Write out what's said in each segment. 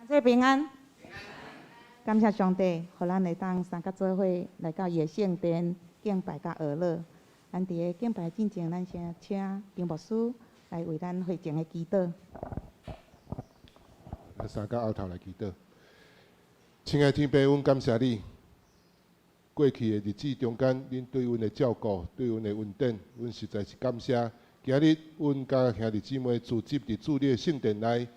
主平安，感謝上帝，予咱會當三甲做伙來到伊的聖殿敬拜佮學樂。咱佇咧敬拜進前，咱先請張牧師來為咱會前的祈禱。咱三甲僫頭來祈禱。親愛天父，阮感謝你。過去的日子中間，恁對阮的照顧，對阮的恩典，阮實在是感謝。今日，阮佮兄弟姊妹聚集佇主你的聖殿內，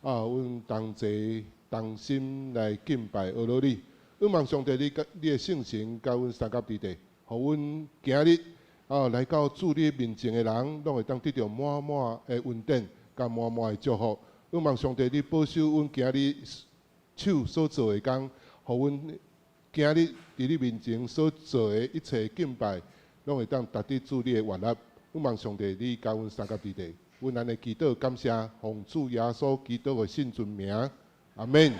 啊，阮同齊同心來敬拜阿羅你。阮望上帝你佮你的聖神佮阮相佮佇咧，予阮今日啊來到主你面前的人，攏會當得著滿滿的恩典，佮滿滿的祝福。阮望上帝你保守阮今日手所做的工，予阮今日佇你面前所做的一切敬拜，攏會當達得主你的悅納。阮望上帝你佮阮相佮佇咧，阮按呢祈禱感謝，奉主耶穌基督的聖尊名，阿們。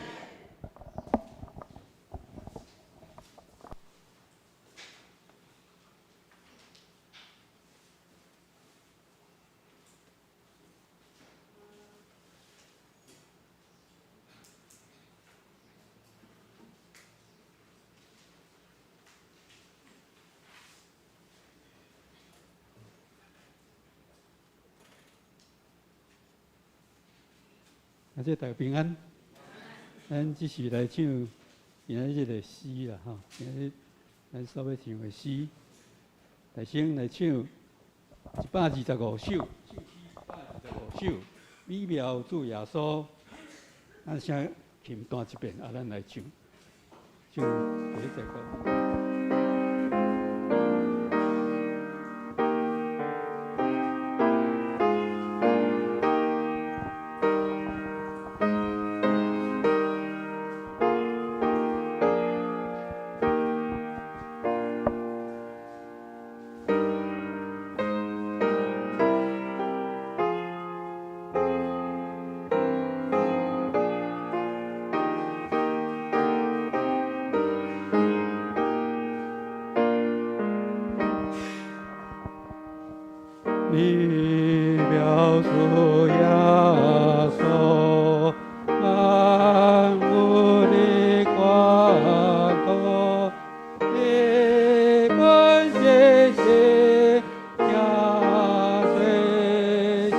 啊，這大家平安。咱這是來唱今仔日的詩啦，吼！今仔日咱所欲唱的詩，來先來唱125首，唱詩125首，美妙主耶穌。咱先琴彈一遍，啊，咱來唱，唱第一節。美妙主耶穌，萬物的光頭，你本是神，加水心，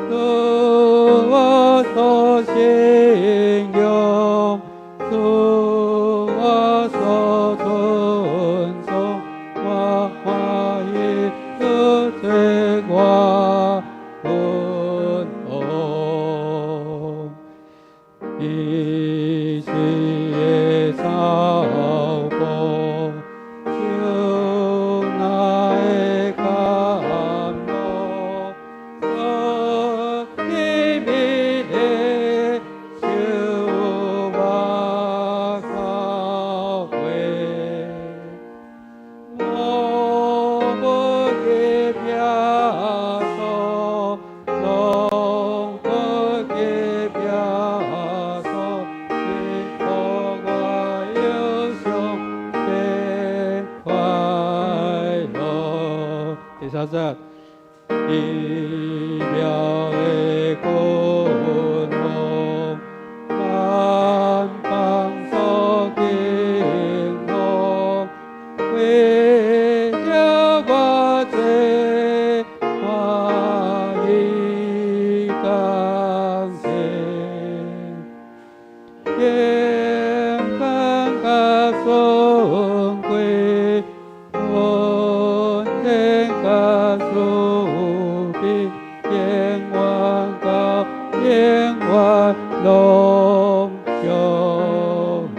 主我所信仰，主我所尊崇，我歡喜主做我君王，伊是的草坡，手拿的橄欖，所甜蜜的手挽靠背。我無記耶穌，攏無記耶穌，你予我憂傷變快樂。第三節，奇妙的君王，萬邦所敬奉，為著我罪，歡喜感謝。榮光佮尊貴，恩典佮慈悲，永遠到永遠攏屬你。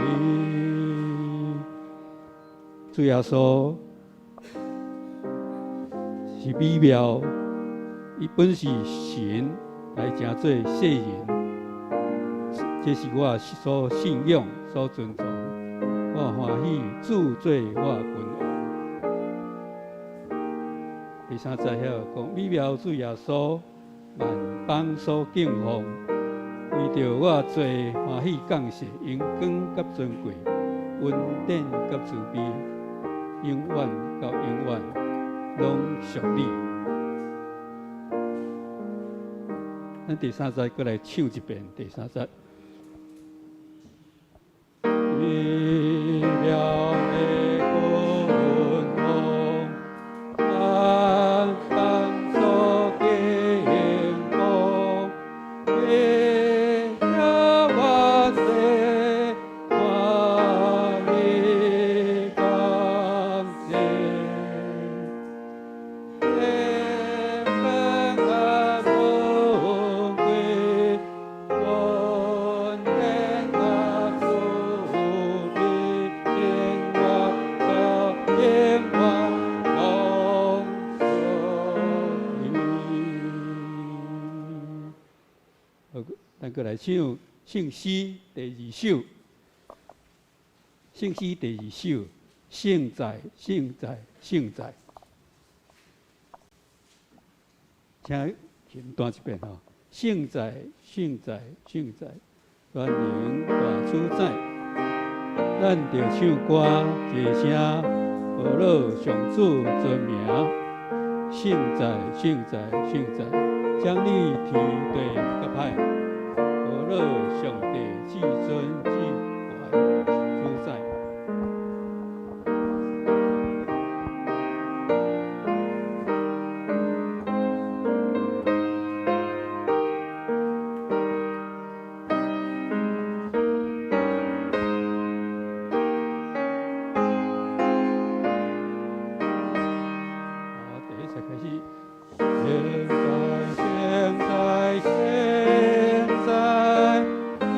主耶穌是美妙，伊本是神來成做世人，這是我所信仰、所尊崇。我歡喜主做我君王。第三節遐講，美妙主耶穌，萬邦所敬奉，為著我罪歡喜降世，榮光佮尊貴，恩典佮慈悲，永遠到永遠攏屬你。咱第三節閣來唱一遍，第三節。奇妙的君王，咱感謝敬奉，耶和華歡喜感謝，天分啊富貴，恩典啊慈悲，永遠到永遠攏屬你。好，咱閣來唱聖詩第二首。聖詩第二首，聖哉，聖哉，聖哉。請琴彈一遍吼。聖哉，聖哉，聖哉，全能大主宰，咱著唱歌齊聲，呵咾上主尊名。聖哉，聖哉，聖哉，掌理天地各派，呵咾上帝至尊至懸主宰。好，第一節開始。現在，現在，現在，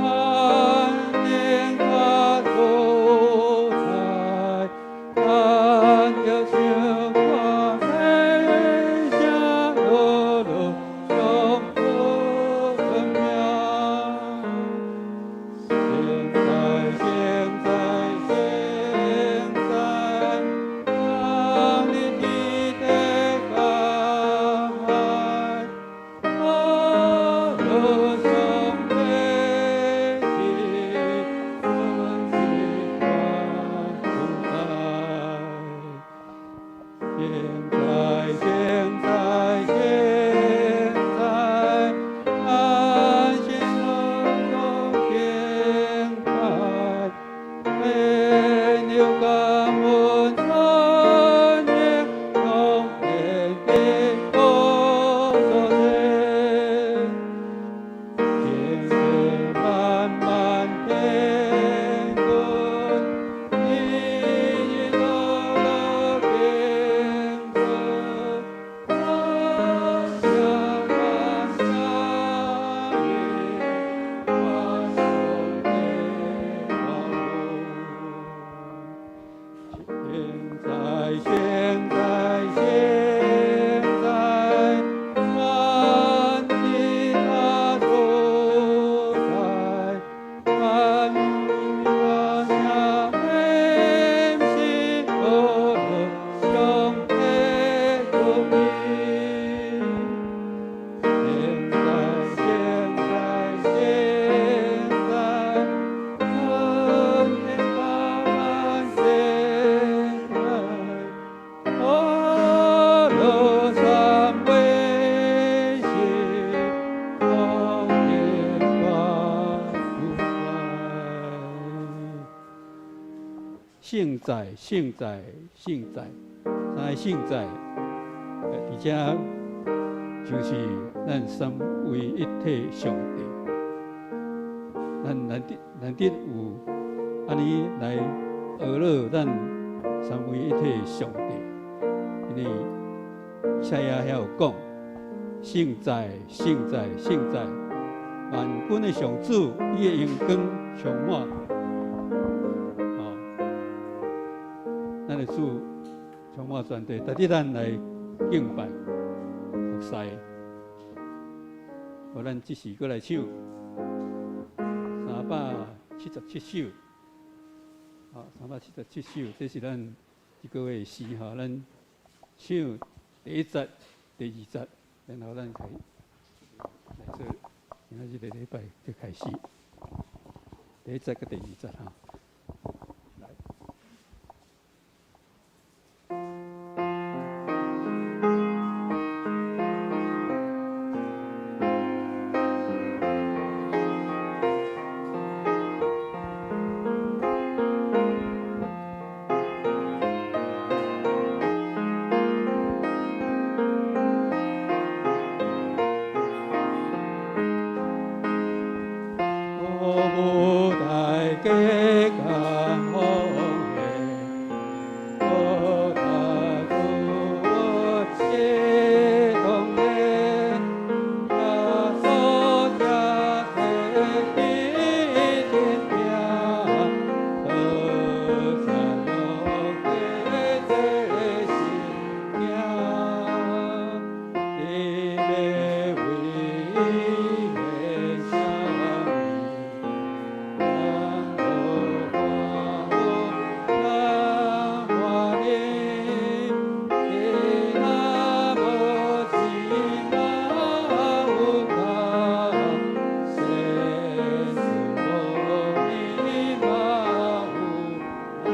萬能大主宰，咱要唱歌美聲，呵咾上主尊名。現在，現在，現在，掌理天地各派，呵咾上帝至尊至懸主宰。現在，現在，現在，安心樂敬拜，榮耀感恩尊榮，永遠的寶座前。天地萬萬天軍，一一樂敬尊，感謝感謝耶和上帝萬現在，現在，現在，全地大主宰，萬民聲美是呵咾上帝尊名。現在，現在，現在，恩典感謝，呵咾三位是永遠大主宰。聖哉，聖哉，聖哉，三个聖哉，而且就是咱三位一體上帝。咱難得難得有按呢來呵咾咱三位一體上帝，因為以賽亞遐有講，聖哉，聖哉，聖哉，萬軍的上主，伊的榮光充滿，哦，咱的主充滿全地，值得咱來敬拜服侍。好，咱這時閣來唱377首，好，377首，這是咱這個月的詩哈，咱唱第一節、第二節，然後咱開來做今仔日個禮拜就開始，第一節佮第二節哈。來。甘奉獻，報答主恩是當然。耶穌這做天真餅，得勝肉體做聖經。你欲為伊獻啥物？咱無寡婦兩半日，你若無錢嘛有夠，善事無你嘛有人。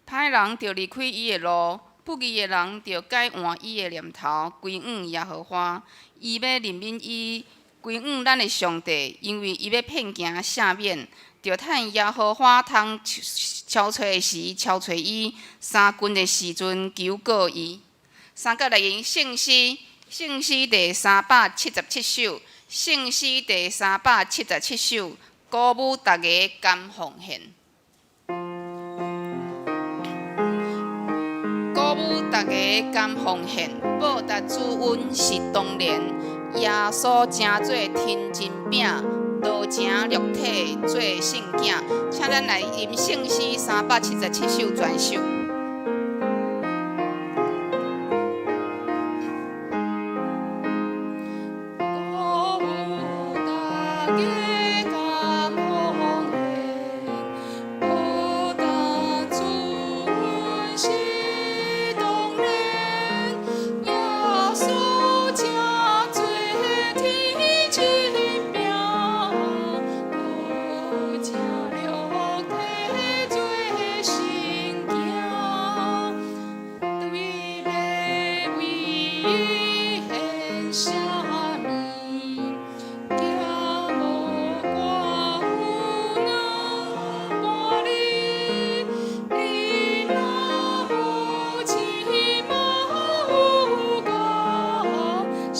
歹人著離開伊的路，不義的人著改換伊的念頭，歸向耶和華。伊欲憐憫伊，歸向咱的上帝，因為伊欲遍行赦免。著趁耶和華通敲揣的時，敲揣伊；相近的時陣，求告伊。三角來吟聖詩，聖詩第377首，聖詩第377首，鼓舞大家甘奉獻。鼓舞大家甘奉獻，報答主恩是當然。耶穌成做天真餅，道成肉體做聖囝。請咱來吟聖詩377首全首。鼓舞大家甘奉獻，報答主恩是當然。耶穌成做天真餅，道成肉體做聖囝。對欲為伊獻啥物？行無寡婦兩半日，你若無錢嘛有夠，善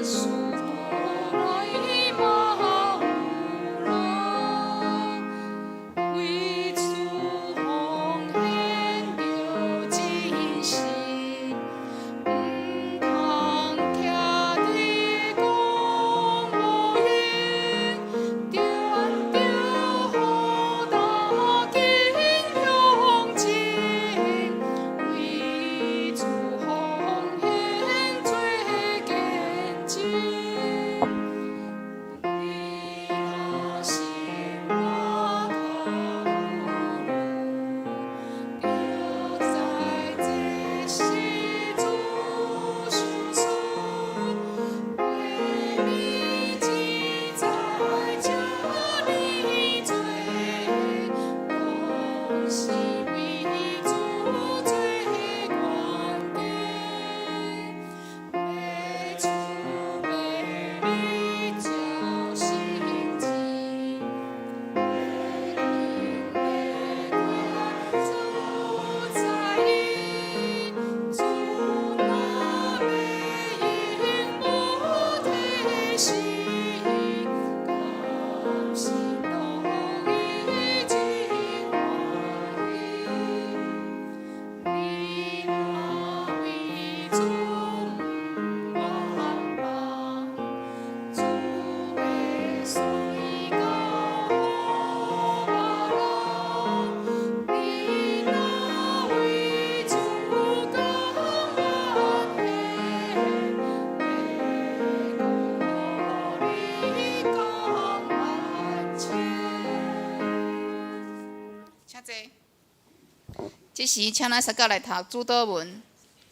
事無來嘛有人。為主奉獻著真心，主毋愿放，主的穗交予别人，你若為主甘願獻，會顧你講萬千。請坐。這時，請咱相佮來讀主禱文。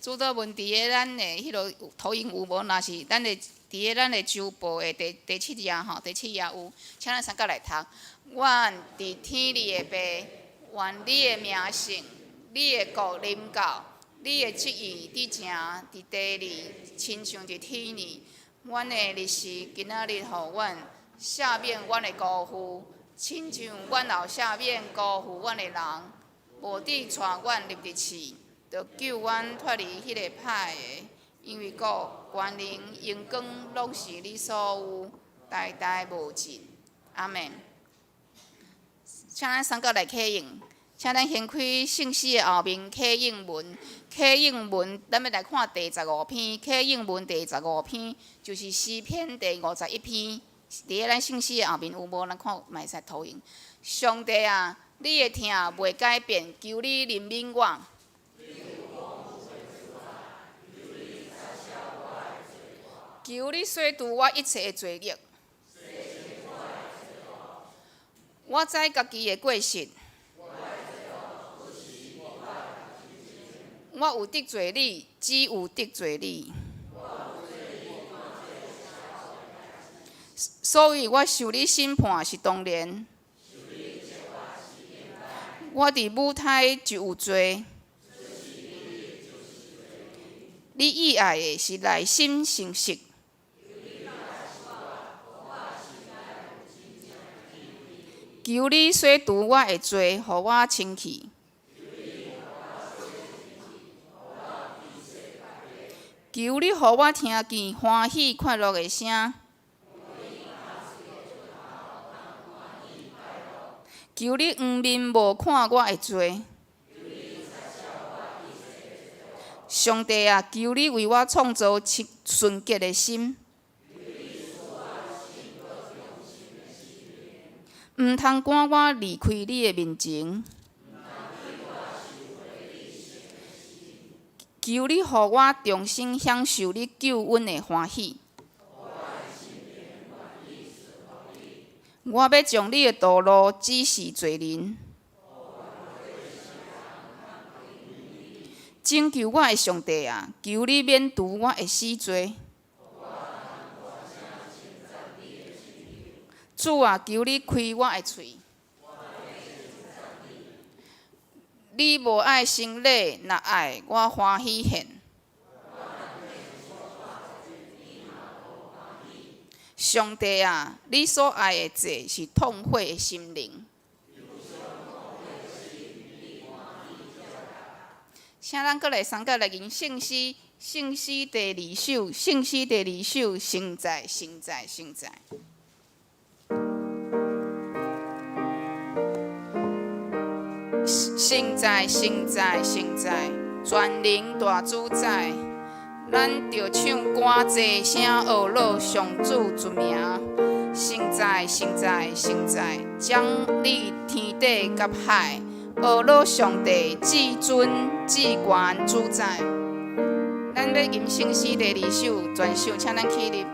主禱文佇咧咱的彼落投影有無？若是咱的佇咧咱的週報的第七頁吼，第七頁有，請咱相佮來讀。阮佇天裡的爸，願你的名聖，你的國臨到，你的旨意佇成佇地裡，親像佇天裡。阮的日食今仔日予阮，赦免阮的辜負，親像阮也赦免辜負阮的人。無得帶阮入佇試，著救阮脫離彼个歹的，因為國、權能、榮光，攏是你所有，代代無盡。阿們。請咱三個來啟應，請咱掀開聖詩的後面啟應文，啟應文，咱欲來看第十五篇，啟應文第十五篇就是詩篇第51篇。佇咧咱聖詩的後面有無？咱看嘛會使投影。上帝啊，你的疼袂改變，求你憐憫我。求你洗除我一切的罪孽。我知家己的過失。我有得罪你，只有得罪你。所以我受你審判是當然。我佇母胎就有罪。你意愛的是內心誠實。求你洗除我的罪，予我清氣。求你予我聽見歡喜快樂的聲。求你掩面無看我的罪。上帝啊，求你為我創造純潔的心。毋通趕我離開你的面前。求你予我重新享受你救恩的歡喜。我欲將你的道路指示罪人。拯救我的上帝啊，求你免除我的死罪。主啊，求你開我的喙。你無愛牲禮，若愛，我歡喜獻。上帝啊，你所愛的祭是痛悔的心靈。請咱閣來三個來吟聖詩，聖詩第二首，聖詩第二首，聖在，聖在，聖在。聖在，聖在，聖在，全能大主宰。咱著唱歌齊聲呵咾上主尊名，聖在，聖在，聖在，掌理天地佮海，呵咾上帝至尊至懸主宰。咱欲吟聖詩第二首，全首，請咱起立。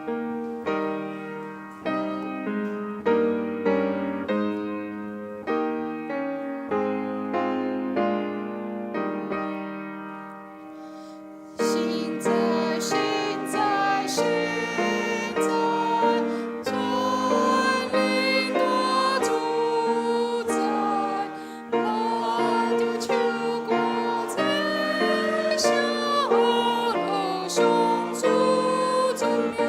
聖哉，聖哉，聖哉，全能大主宰，咱著唱歌齊聲呵咾上主尊名。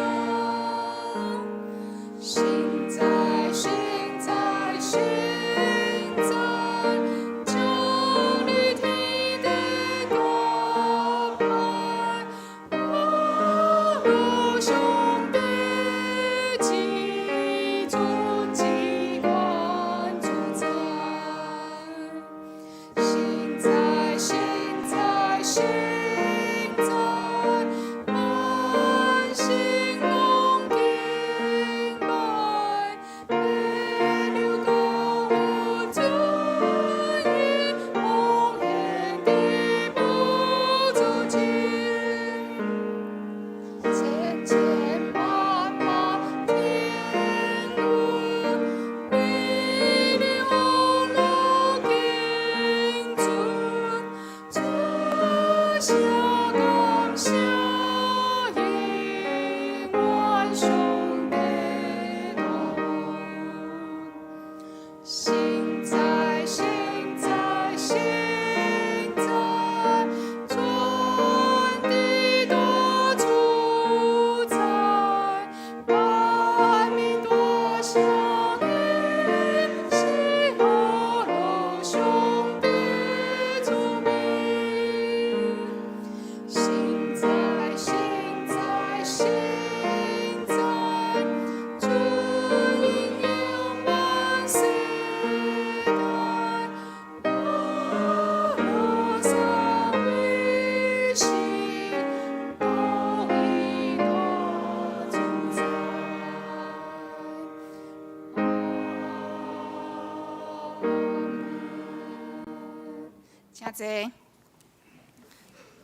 濟。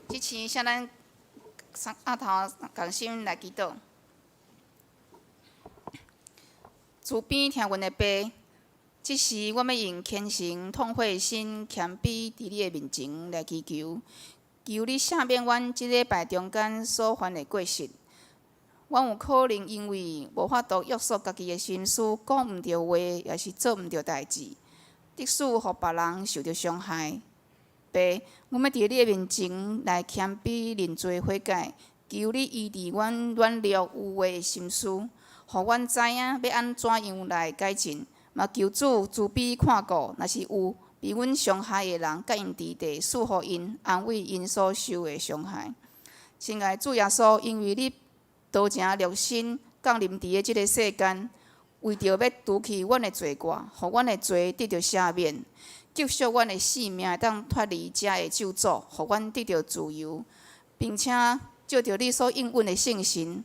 這次請咱阿頭仝心來祈禱。慈悲疼阮的爸，這時我欲用虔誠、痛悔心、謙卑，佇你的面前來祈求，求你赦免阮這禮拜中間所犯的過失。阮有可能因為無法度約束家己的心思，講毋著話，抑是做毋著代誌，致使予別人受著傷害。爸，阮欲佇你的面前來謙卑認罪悔改，求你醫治阮軟弱虛偽的心思，予阮知影欲按怎樣來改進。嘛求主慈悲看顧，若是有被阮傷害的人，佮𪜶佇地賜予𪜶安慰𪜶所受的傷害。親愛主耶穌，因為你多情肉身降臨佇咧這个世間，為著欲除去阮的罪過，予阮的罪得著赦免，救贖阮的性命會當脫離這的咒詛，予阮得著自由，並且藉著你所應允的聖神，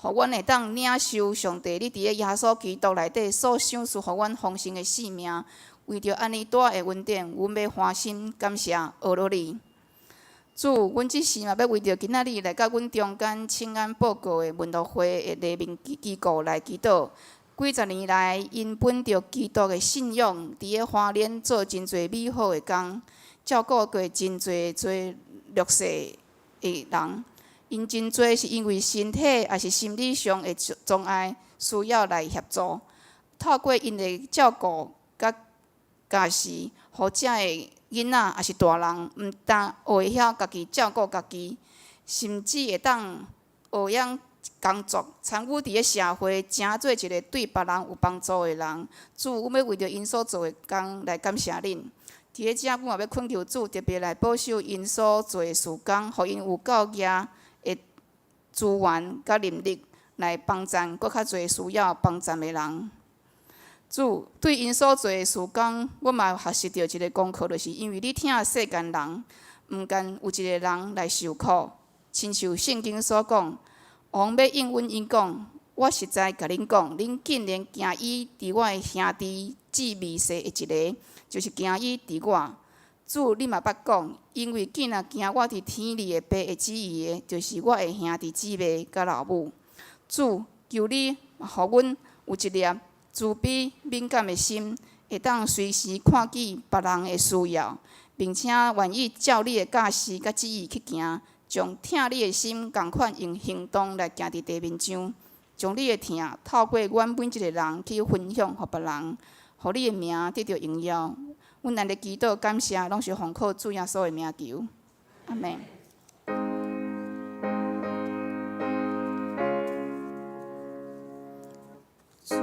予阮會當領受上帝你佇咧耶穌基督內底所賞賜予阮豐盛的性命。為著按呢大的恩典，阮欲歡心感謝阿羅你。主，阮這時嘛欲為著今仔日來到阮中間請安報告的門徒會的黎明機構來祈禱。幾十年來，𪜶本著基督的信仰，佇咧花蓮做真濟美好的工，照顧過真濟濟弱勢的人。𪜶真濟是因為身體抑是心理上的障礙，需要來協助。透過𪜶的照顧佮教示，予遮的囡仔抑是大人，毋但學會曉家己照顧家己，甚至會當學曉工作，參與佇咧社會，成做一个對別人有幫助的人。主，阮欲為著𪜶所做的工來感謝恁。佇咧遮，阮嘛欲懇求主特別來保守𪜶所做的事工，予𪜶有夠額的資源佮能力來幫贊閣較濟需要幫贊的人。主，對𪜶所做的事工，我嘛學習著一个功課，就是因為你疼世間人，毋甘有一个人來受苦。親像聖經所講，王欲應允𪜶講，我實在共恁講，恁竟然驚伊佇我的兄弟姊妹細的一个，就是驚伊佇我。主，你嘛捌講，因為既若行我佇天裡的爸的旨意的，就是我的兄弟姊妹佮老母。主，求你予阮有一粒慈悲敏感的心，會當隨時看見別人的需要，並且願意照你的教示佮旨意去行，將疼你的心仝款用行動來行佇地面上，將你的疼透過阮每一个人去分享予別人，予你的名得著榮耀。阮按呢祈禱感謝，攏是奉靠主耶穌的名求。阿們。主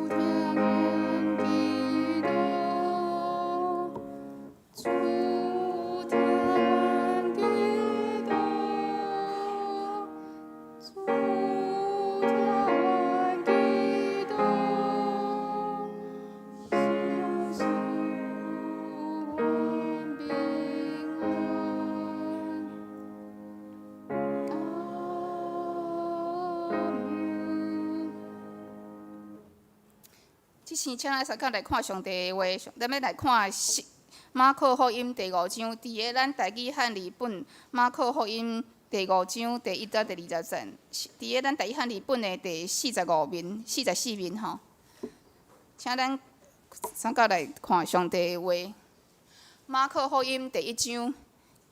聽阮祈禱，主聽阮祈禱，主聽阮祈禱，賜阮平安。阿們。這次請咱相共來看上帝的話，咱欲來看馬可福音第五章，佇咧咱台語漢字本馬可福音第五章第一到第二十節，佇咧咱台語漢字本的第四十五面、四十四面吼。請咱相共來看上帝的話。馬可福音第一章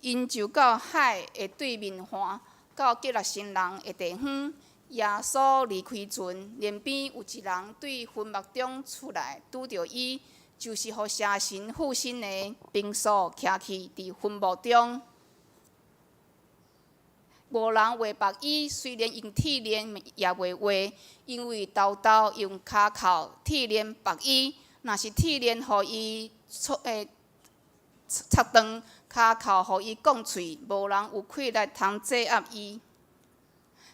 ，𪜶就到海的對面岸，到革拉森人的地方。耶穌離開船，岸邊有一人對墳墓中出來，拄著伊，就是予邪神附身的平素徛去佇墳墓中。無人畫縛伊，雖然用鐵鏈也袂畫，因為沓沓用跤銬鐵鏈縛伊。若是鐵鏈予伊戳插斷，跤銬予伊摃碎，無人有氣力通制壓伊。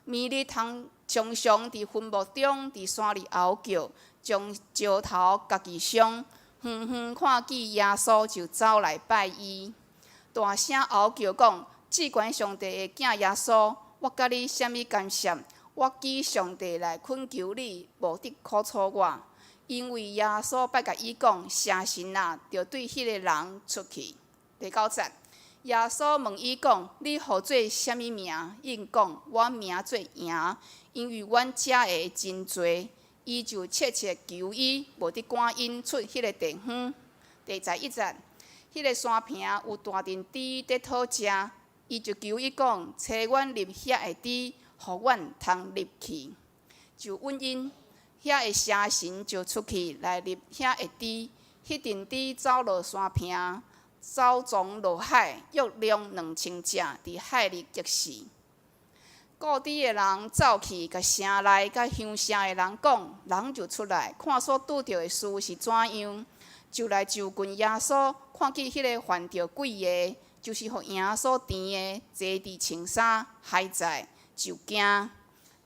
暝日通常常佇墳墓中，佇山裡嗷叫，將石頭家己傷。遠遠看見耶穌，就走來拜伊，大聲嗷叫講：至懸上帝的囝耶穌，我佮你啥物干涉？我舉上帝來懇求你，無得苦楚我。因為耶穌捌共伊講：邪神啊，著對彼个人出去。第九節，耶穌問伊講：你號做啥物名？𪜶講：我名做營，因為阮遮的真濟。伊就切切求伊，無得趕𪜶出彼个地方。第11節，彼个山坪有大陣豬佇討食，伊就求伊講：差阮入遐的豬，予阮通入去。就允𪜶，遐的邪神就出去來入遐的豬，彼陣豬走落山坪，走傱落海，約量2000隻，佇海裡溺死。顧豬的人走去，共城內佮鄉下的人講，人就出來，看所拄著的事是怎樣，就來就近耶穌，看見彼个犯著鬼的，就是予營所甜的，坐佇穿衫，還在，就驚。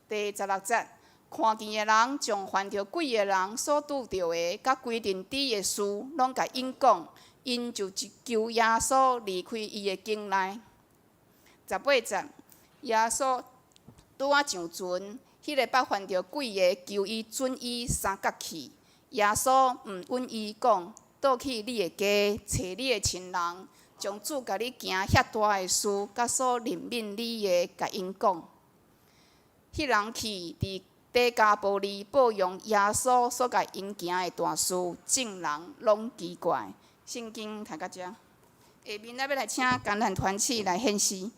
第16節，看見的人將犯著鬼的人所拄著的，佮規陣豬的事，攏共𪜶講，𪜶就求耶穌離開伊的境內。18節，耶穌拄仔上船，彼个捌犯著鬼的求伊准伊相佮去。耶穌毋允伊講：倒去你的家，揣你的親人，將主共你行遐大的事，佮所憐憫你的，共𪜶講。彼人去佇低加波利報揚耶穌所共𪜶行的大事，眾人攏奇怪。聖經讀到遮，下面咱欲來請迦南團契來獻詩。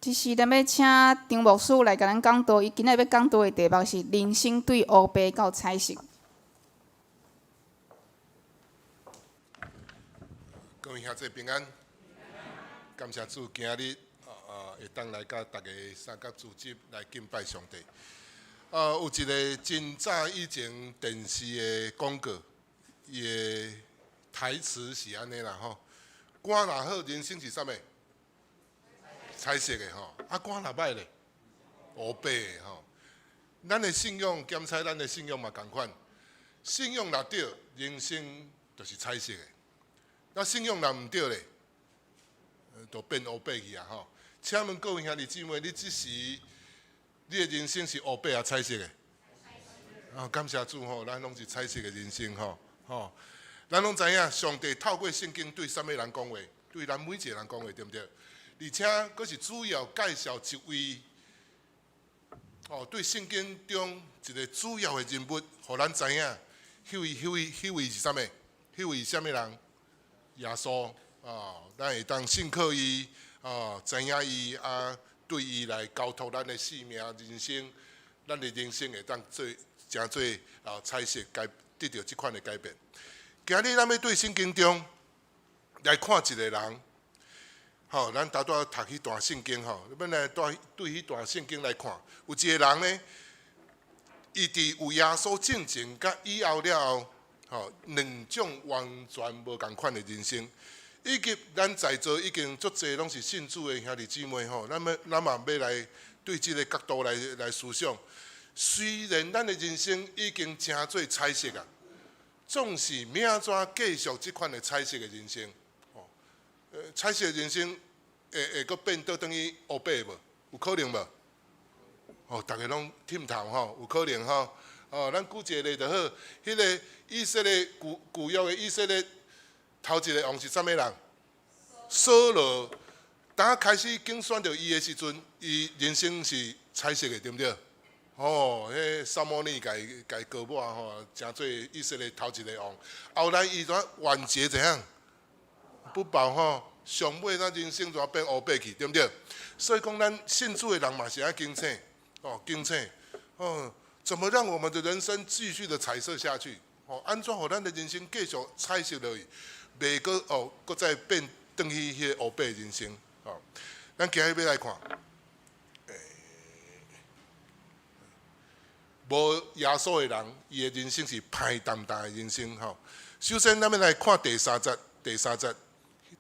這時咱欲請張牧師來共咱講道，伊今仔日欲講道的題目是人生對烏白到彩色。各位兄弟平安，感謝主今日會當來佮大家三角組織來敬拜上帝。有一个真早以前電視的廣告，伊的台詞是按呢啦吼：歌若好，人生是啥物？彩色的吼。啊，歌若䆀咧，烏白的吼。咱的信仰檢查咱的信仰嘛仝款，信仰若對，人生就是彩色的。那信仰若毋對咧，就變烏白去啊吼。請問各位兄弟姊妹，你這時你的人生是烏白抑彩色的？啊，感謝主吼，咱攏是彩色的人生吼吼。咱攏知影，上帝透過聖經對啥物人講話？對咱每一個人講話，對毋對？而且，閣是主要介紹一位，哦，對聖經中一個主要的人物，予咱知影，彼位、彼位、彼位是啥物？彼位是啥物人？耶穌啊，咱會當信靠伊，啊，知影伊啊，對伊來交託咱的性命、人生，咱的人生會當做成做啊彩色改得著這款的改變。今日咱欲對聖經中來看一個人。吼，咱拄拄讀彼段聖經吼，欲來對對彼段聖經來看，有一個人呢，伊佇有耶穌進前佮以後了後，吼，兩種完全無仝款的人生，以及咱在座已經足濟攏是信主的兄弟姊妹吼，咱欲咱嘛欲來對這個角度來來思想。雖然咱的人生已經成做彩色啊，總是欲怎繼續這款的彩色的人生？彩色的人生會會閣變倒轉去烏白無？有可能無？哦，逐家攏忝頭吼，有可能吼。哦，咱舉一個例就好，彼個以色列舊舊約的以色列頭一個王是啥物人？掃羅。當開始揀選著伊的時陣，伊人生是彩色的，對毋對？哦，彼撒母耳共伊共伊膏抹吼，成做以色列頭一個王。後來伊怎晚節怎樣？不保吼，上尾咱人生就變烏白去，對毋對？所以講，咱信主的人嘛是愛警醒，哦，警醒，哦，怎麼讓我們的人生繼續的彩色下去？哦，按怎予咱的人生繼續彩色落去，袂閣哦，閣再變轉去彼个烏白人生？哦，咱今日欲來看，欸，無耶穌的人，伊的人生是歹澹澹的人生，吼。首先，咱欲來看第三節，第三節。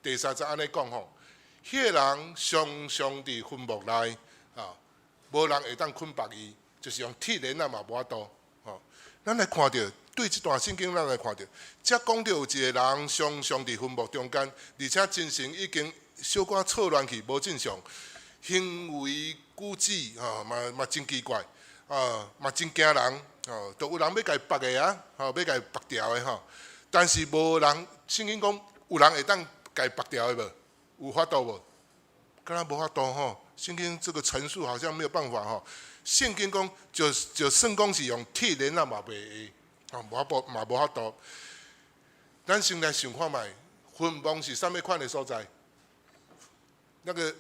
第三節按呢講吼，彼个人常常佇墳墓內啊，無人會當捆縛伊，就是用鐵鏈仔嘛無法度吼。咱來看著，對這段聖經，咱來看著，遮講著有一個人常常佇墳墓中間，而且精神已經小可錯亂去，無正常，行為舉止吼嘛嘛真奇怪，啊嘛真驚人，吼，都有人欲共伊縛的啊，吼，欲共伊縛牢的吼，但是無人，聖經講有人會當共伊縛牢的無？有法度無？敢若無法度吼。聖經這個陳述好像沒有辦法吼。聖經講就就算講是用鐵鏈仔嘛袂會，吼無法度嘛無法度。咱先來想看覓，墳墓是啥物款的所在？那個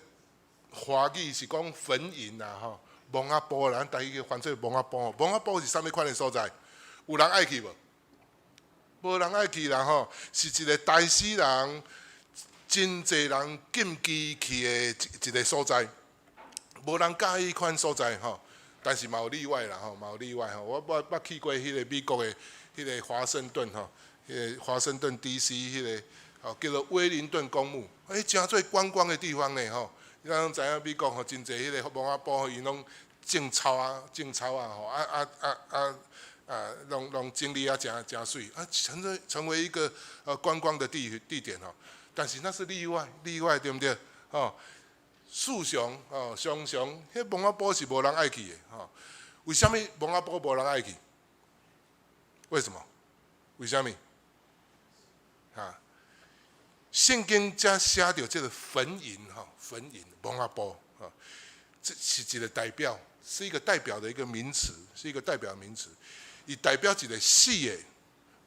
華語是講墳塋啦吼，墓仔埔咱台語翻做墓仔埔，墓仔埔是啥物款的所在？有人愛去無？無人愛去啦吼，是一個大死人。真濟人禁忌去的一一個所在，無人佮意彼款所在吼，但是嘛有例外啦吼，嘛有例外吼。我我捌去過彼個美國的彼個華盛頓吼，彼個華盛頓 D.C. 彼個吼叫做威靈頓公墓，欸，誠做觀光的地方呢吼。咱攏知影美國吼真濟彼個墓仔埔，𪜶攏種草啊，種草啊吼，啊啊啊啊啊，攏攏整理啊誠誠媠，啊成為成為一個呃觀光的地地點吼。但是那是例外，例外對毋對？吼，事常吼，常常，彼墓仔埔是無人愛去的吼。為啥物墓仔埔無人愛去？為什麼？為啥物？啊？聖經遮寫著這個墳塋吼，墳塋墓仔埔吼，這是一個代表，是一個代表的一個名詞，是一個代表名詞，伊代表一個死的、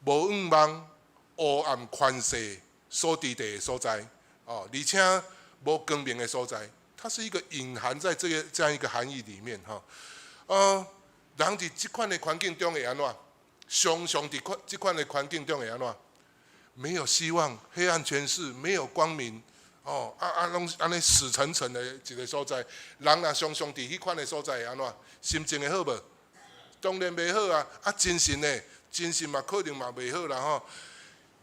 無向望、黑暗權勢所佇的所在，哦，而且無光明的所在，它是一個隱含在這個這樣一個含義裡面吼。人佇這款的環境中會按怎？常常佇款這款的環境中會按怎？沒有希望，黑暗權勢，沒有光明，哦，啊啊，攏按呢死沉沉的一個所在。人若常常佇彼款的所在會按怎？心情會好無？當然袂好啊！啊，精神呢？精神嘛可能嘛袂好啦吼。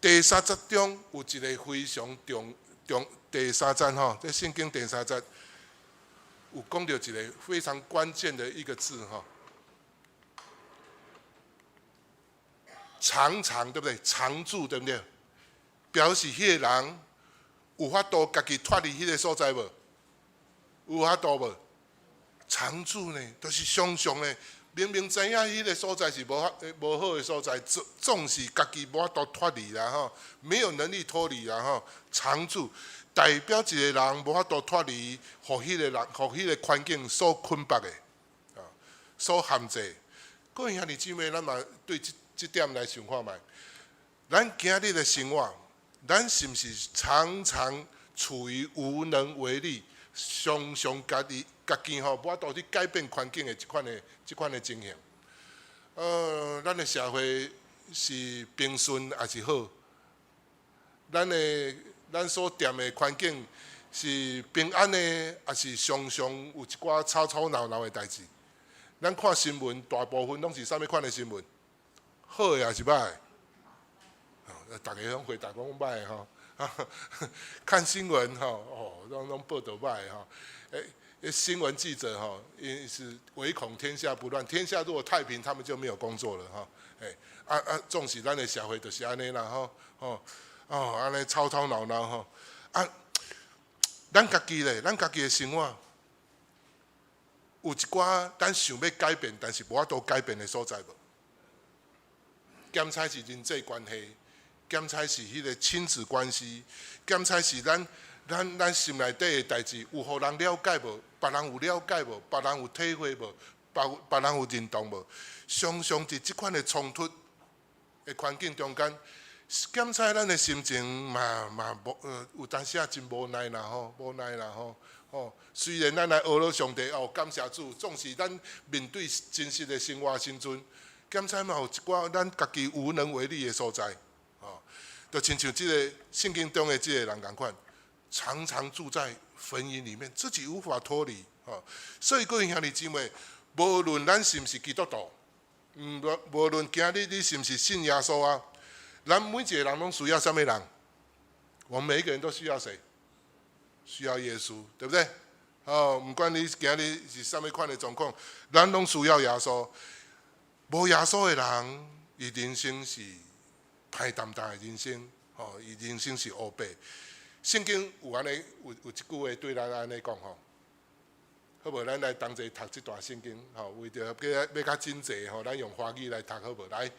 第三節中有一個非常重重，第三節吼，這聖經第三節有講著一個非常關鍵的一個字吼。常常對不對？常住對不對？表示彼個人有法度家己脫離彼個所在無？有法度無？常住呢，就是常常的，明明知影彼個所在是無法無好的所在，總總是家己無法度脫離啦吼，沒有能力脫離啦吼。常住代表一個人無法度脫離，予彼個人，予彼個環境所捆綁的，啊，所限制。各位兄弟姊妹，咱嘛對這這點來想看覓。咱今日的生活，咱是毋是常常處於無能為力，常常家己家己吼無法度去改變環境的這款的情形？咱的社會是平順抑是好？咱所踮的環境是平安的，抑是常常有一寡吵吵鬧鬧的代誌？咱看新聞，大部分攏是啥物款的新聞？好的抑是歹的？逐家攏回答講歹的吼。看新聞吼，哦，攏攏報導歹的吼。欸，新聞記者吼，𪜶是唯恐天下不亂，天下如果太平，他們就沒有工作了吼。欸，啊啊，總是咱的社會就是按呢啦吼，吼，哦，按呢吵吵鬧鬧吼。啊，咱家己咧，咱家己的生活，有一寡咱想欲改變，但是無法度改變的所在無？檢查是人際關係，檢查是彼個親子關係，檢查是咱心內底的代誌，有予人了解無？別人有了解無？別人有體會無？別別人有認同無？常常佇這款的衝突的環境中間，檢查咱的心情嘛嘛無有當時仔真無奈啦吼，無奈啦吼。吼，雖然咱來呵咾上帝哦，感謝主，總是咱面對真實的生活時陣，檢查嘛有一寡咱家己無能為力的所在，吼，就親像這個聖經中的這個人仝款，常常住在墳塋裡面，自己無法脫離，吼。所以各位兄弟姊妹，無論咱是毋是基督徒，無無論今日你是毋是信耶穌啊，咱每一個人攏需要啥物人？我們每一個人都需要誰？需要耶穌，對不對？哦，毋管你今日是啥物款的狀況，咱攏需要耶穌。無耶穌的人，伊人生是歹澹澹的人生，吼，伊人生是烏白。聖經有按呢，有有一句話對咱按呢講吼，好無？咱來同齊讀這段聖經，吼，為著欲欲較整齊吼，咱用華語來讀好無？來，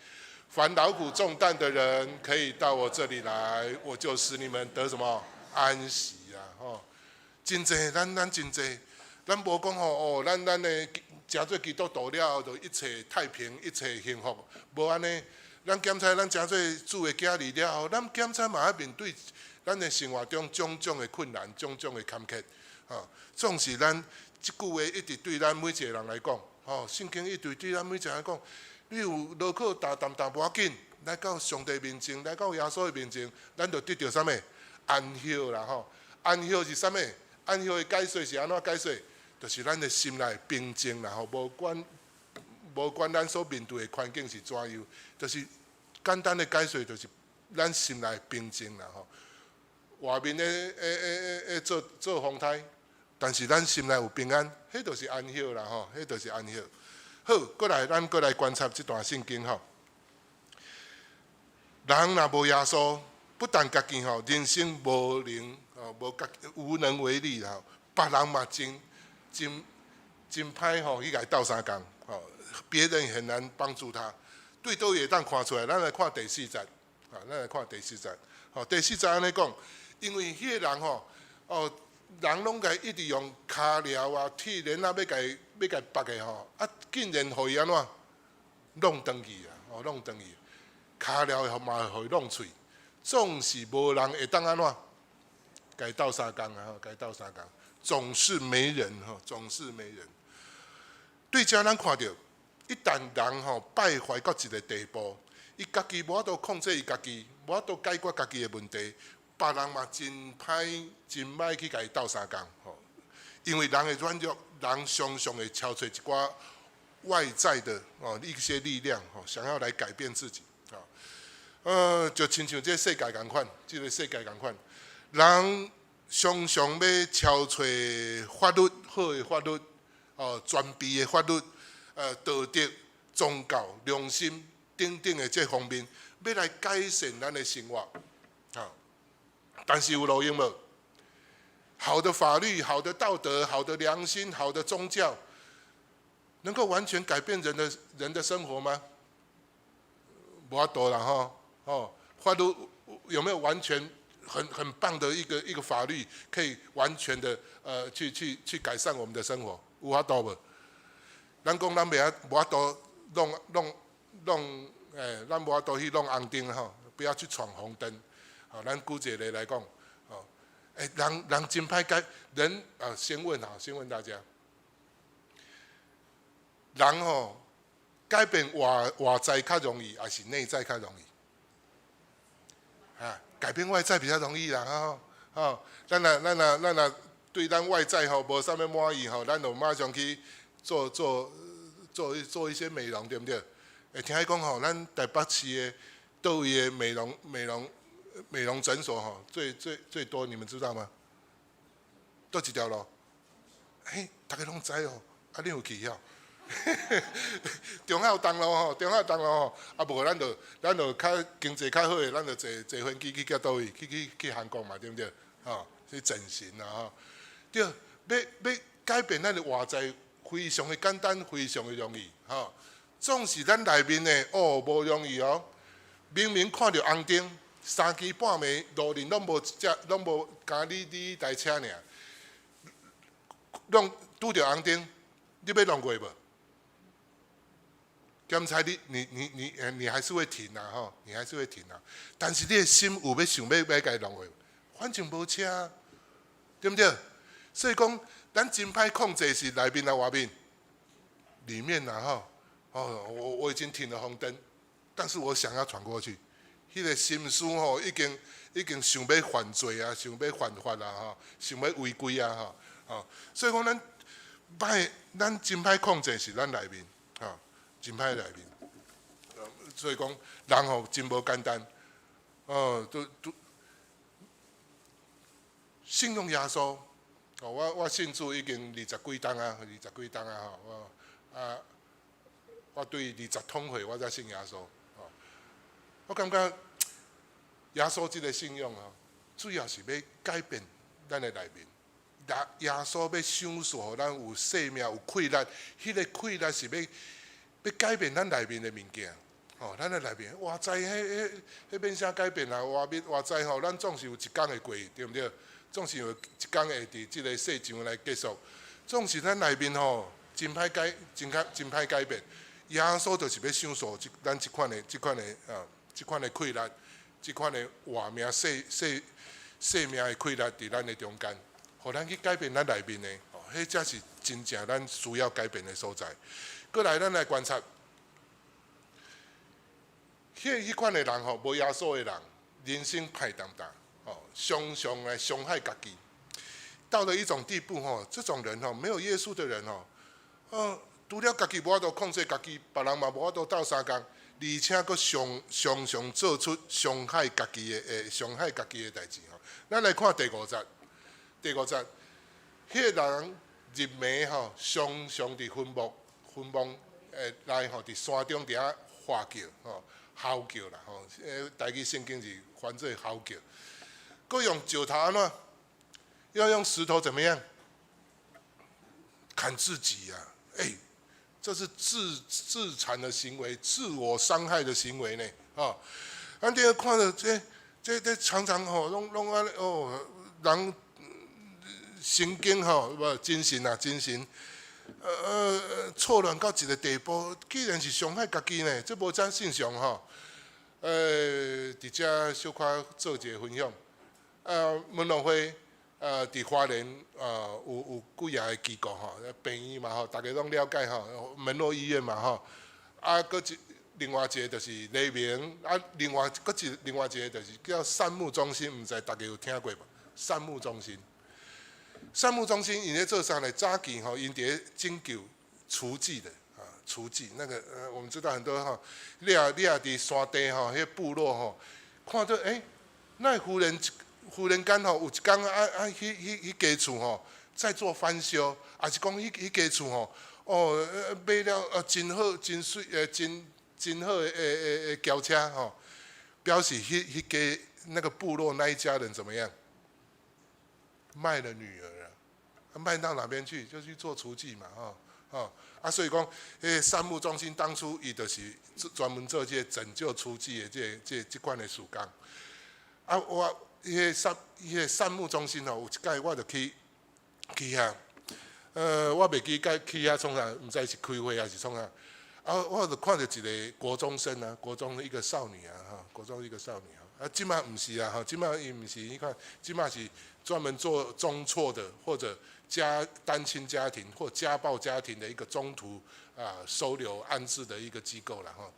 凡勞苦重擔的人，可以到我這裡來，我就使你們得什麼安息啊！吼，真濟，咱咱真濟，咱無講吼哦，咱咱的成做基督徒了後，就一切太平，一切幸福，無按呢。咱檢查咱成做主的囝兒了後，咱檢查嘛愛面對咱的生活中種種的困難、種種的坎坷，吼，總是咱這句話一直對咱每一個人來講，吼，聖經一直對咱每一個人講，你有勞苦擔擔擔無要緊，來到上帝面前，來到耶穌的面前，咱就得著啥物安息啦，吼，安息是啥物？安息的解說是按怎解說？就是咱的心內平靜啦，吼，無管無管咱所面對的環境是怎樣，就是簡單的解說，就是咱心內平靜啦，吼。外面咧會會會會做做風颱，但是咱心內有平安，彼就是安息啦，吼，彼就是安息。好，閣來咱閣來觀察這段聖經吼。人若無耶穌，不但家己吼人生無能，吼無家無能為力啦，別人嘛真真真歹吼去共伊鬥相共，吼，別人很難幫助他。對佗位會當看出來，咱來看第四節，啊，咱來看第四節，吼，第四節按呢講，因為彼個人吼，哦，人攏共伊一直用跤鐐啊、鐵鏈啊，欲共伊欲共伊縛的吼，啊，竟然予伊按怎弄斷去啊，哦，弄斷去，跤鐐嘛予伊弄碎，總是無人會當按怎共伊鬥相共啊，吼，共伊鬥相共，總是沒人吼，總是沒人。對遮咱看著，一旦人吼敗壞到一個地步，伊家己無法度控制伊家己，無法度解決家己的問題，別人嘛真歹真歹去共伊鬥相共吼。因為人的軟弱，人常常會敲揣一寡外在的哦一些力量吼，想要來改變自己啊。就親像這個世界仝款，這個世界仝款，人常常欲敲揣法律，好的法律，哦，全備的法律，道德、宗教、良心等等的這方面，欲來改善咱的生活，啊，但是有路用無？好的法律、好的道德、好的良心、好的宗教，能夠完全改變人的生活嗎？無法度啦吼，哦，法律有沒有完全很棒的一個法律，可以完全的去改善我們的生活？有法度無？咱講咱袂曉無法度弄弄弄，咱無法度去弄紅燈吼，不要去闖紅燈。好，咱舉一個例來講，哦，人真歹改人啊，先問啊，先問大家，人吼改變外在較容易，還是內在較容易？啊，改變外在比較容易啦，吼，吼，咱若對咱外在吼無啥物滿意吼，咱就馬上去做一些美容，對毋對？聽伊講吼，咱台北市的佗位的美容診所吼，最最最多，你們知道嗎？佗一條路？嘿，大家攏知哦，啊，你有去哦？忠孝東路吼，忠孝東路吼，啊無咱就較經濟較好的，咱就坐飛機去到佗位，去韓國嘛，對毋對？吼，去整形啦吼。對，欲改變咱的外在，非常的簡單，非常的容易，吼。總是咱內面的哦，無容易哦。明明看著紅燈，三更半暝路面攏無一隻，攏無敢你一台車爾，攏拄著紅燈，你欲讓過無？檢查你還是會停啊，吼，你還是會停啊。但是你的心有欲想欲共伊讓過無？反正無車，對毋對？所以講，咱真歹控制是內面抑外面？裡面啊，吼，哦，我已經停了紅燈，但是我想要闖過去，彼個心思吼已經想欲犯罪啊，想欲犯法啊，吼，想欲違規啊，吼，吼，所以講咱真歹控制是咱內面，吼，真歹內面。所以講人吼真無簡單，哦，都信仰耶穌，哦，我信主已經二十幾冬啊，二十幾冬啊，吼，我對二十通歲我才信耶穌，哦，我感覺耶穌這個信仰哦，主要是欲改變咱的內面。耶穌欲賞賜予咱有生命有氣力，彼個氣力是欲改變咱內面的物件。哦，咱的內面外在彼免啥改變啊？外面外在吼，咱總是有一工會過，對毋對？總是有一工會佇這個世上來結束。總是咱內面吼，真歹改，真歹改變。耶穌就是欲賞賜咱這款的氣力，這款的活命生命的氣力佇咱的中間，予咱去改變咱內面的，哦，彼才是真正咱需要改變的所在。閣來，咱來觀察，彼款的人吼，無耶穌的人，人生歹當當，哦，常常來傷害家己，到了一種地步吼，這種人吼，沒有耶穌的人吼，除了家己無法度控制家己，別人嘛無法度鬥相共，而且閣常常做出傷害家己的代誌吼。咱來看第五節，第五節，彼個人日暝吼，常常佇墳墓內吼，佇山中佇遐喊叫吼，嚎叫啦吼。台語聖經是翻做嚎叫。閣用石頭按怎？要用石頭怎麼樣？砍自己呀！這是自殘的行為，自我傷害的行為呢。哦，咱佇看著這常常吼，攏按呢哦，人神經吼，無精神啊，精神，錯亂到一個地步，居然是傷害家己呢？這無真正常吼。佇遮小可做一個分享。文樂會佇花蓮有幾若个機構吼，病院嘛吼，逐家攏了解吼，門諾醫院嘛吼，啊，閣一另外一个就是黎明，啊，另外閣一另外一个就是叫善牧中心，毋知逐家有聽過無？善牧中心，善牧中心𪜶咧做啥呢？早期吼，𪜶佇咧拯救雛妓的啊，雛妓那個我們知道很多吼，你若佇山地吼，彼部落吼，看著欸，哪會忽然間吼，有一工啊，彼彼間厝吼在做翻修，抑是講彼彼間厝吼，哦，買了真好真媠真好的轎車吼，表示彼彼家那個部落那一家人怎麼樣？賣了女兒啊，賣到哪邊去？就去做雛妓嘛，吼吼啊，所以講，彼个善牧中心當初伊就是專門做這個拯救雛妓的這款的事工。啊，我彼個善牧中心吼，有一擺我就去遐，我袂記該去遐創啥，毋知是開會還是創啥。啊，我就看著一個國中生啊，國中一個少女啊，哈，國中一個少女啊。啊，這馬毋是啊，吼，這馬伊毋是，你看，這馬是專門做中輟的，或者家單親家庭或家暴家庭的一個中途啊收留安置的一個機構啦，吼。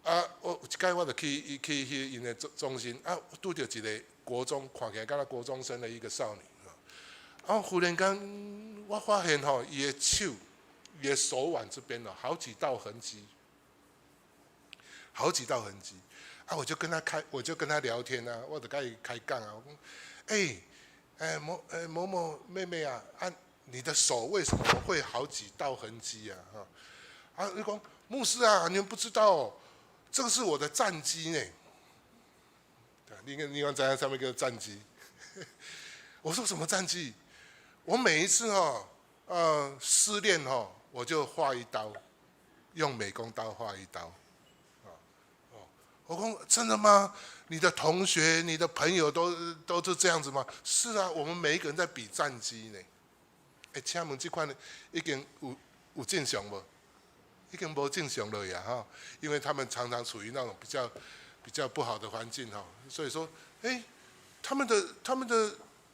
啊，我有一擺我就去𪜶的中心，啊，拄著一個國中，看起來敢若國中生的一個少女，啊，忽然間我發現吼，伊的手，伊的手腕這邊哦，好幾道痕跡，好幾道痕跡。啊，我就跟他聊天啊，我就共伊開講啊，我講，欸，欸某欸某某妹妹啊，啊，你的手為什麼會好幾道痕跡啊？哈，啊，伊講牧師啊，你們不知道哦，這個是我的戰績呢。對，你看在上面個戰績。我說什麼戰績？我每一次哈，失戀哈，我就劃一刀，用美工刀劃一刀。我講真的嗎？你的同學、你的朋友都是這樣子嗎？是啊，我們每一個人在比戰績呢。欸，請問這款已經有正常無？已經無正常了呀，哈！因為他們常常處於那種比較不好的環境哈，所以說，欸，他們的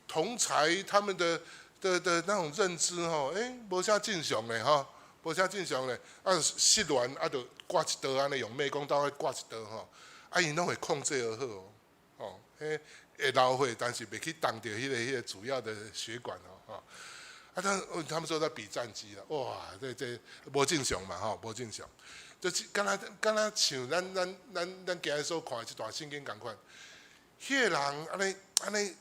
同儕，他們的那種認知吼，欸，無啥正常的哈，無啥正常的，啊，失戀啊，就割一刀按呢，用美工刀去割一刀吼，啊，𪜶攏會控制得好哦，哦，彼會流血，但是袂去動著彼個主要的血管哦，吼。啊，他們說在比戰績啦，哇，這無正常嘛，吼，無正常，就是敢若像咱今日所看的這段聖經仝款，彼個人按呢按呢，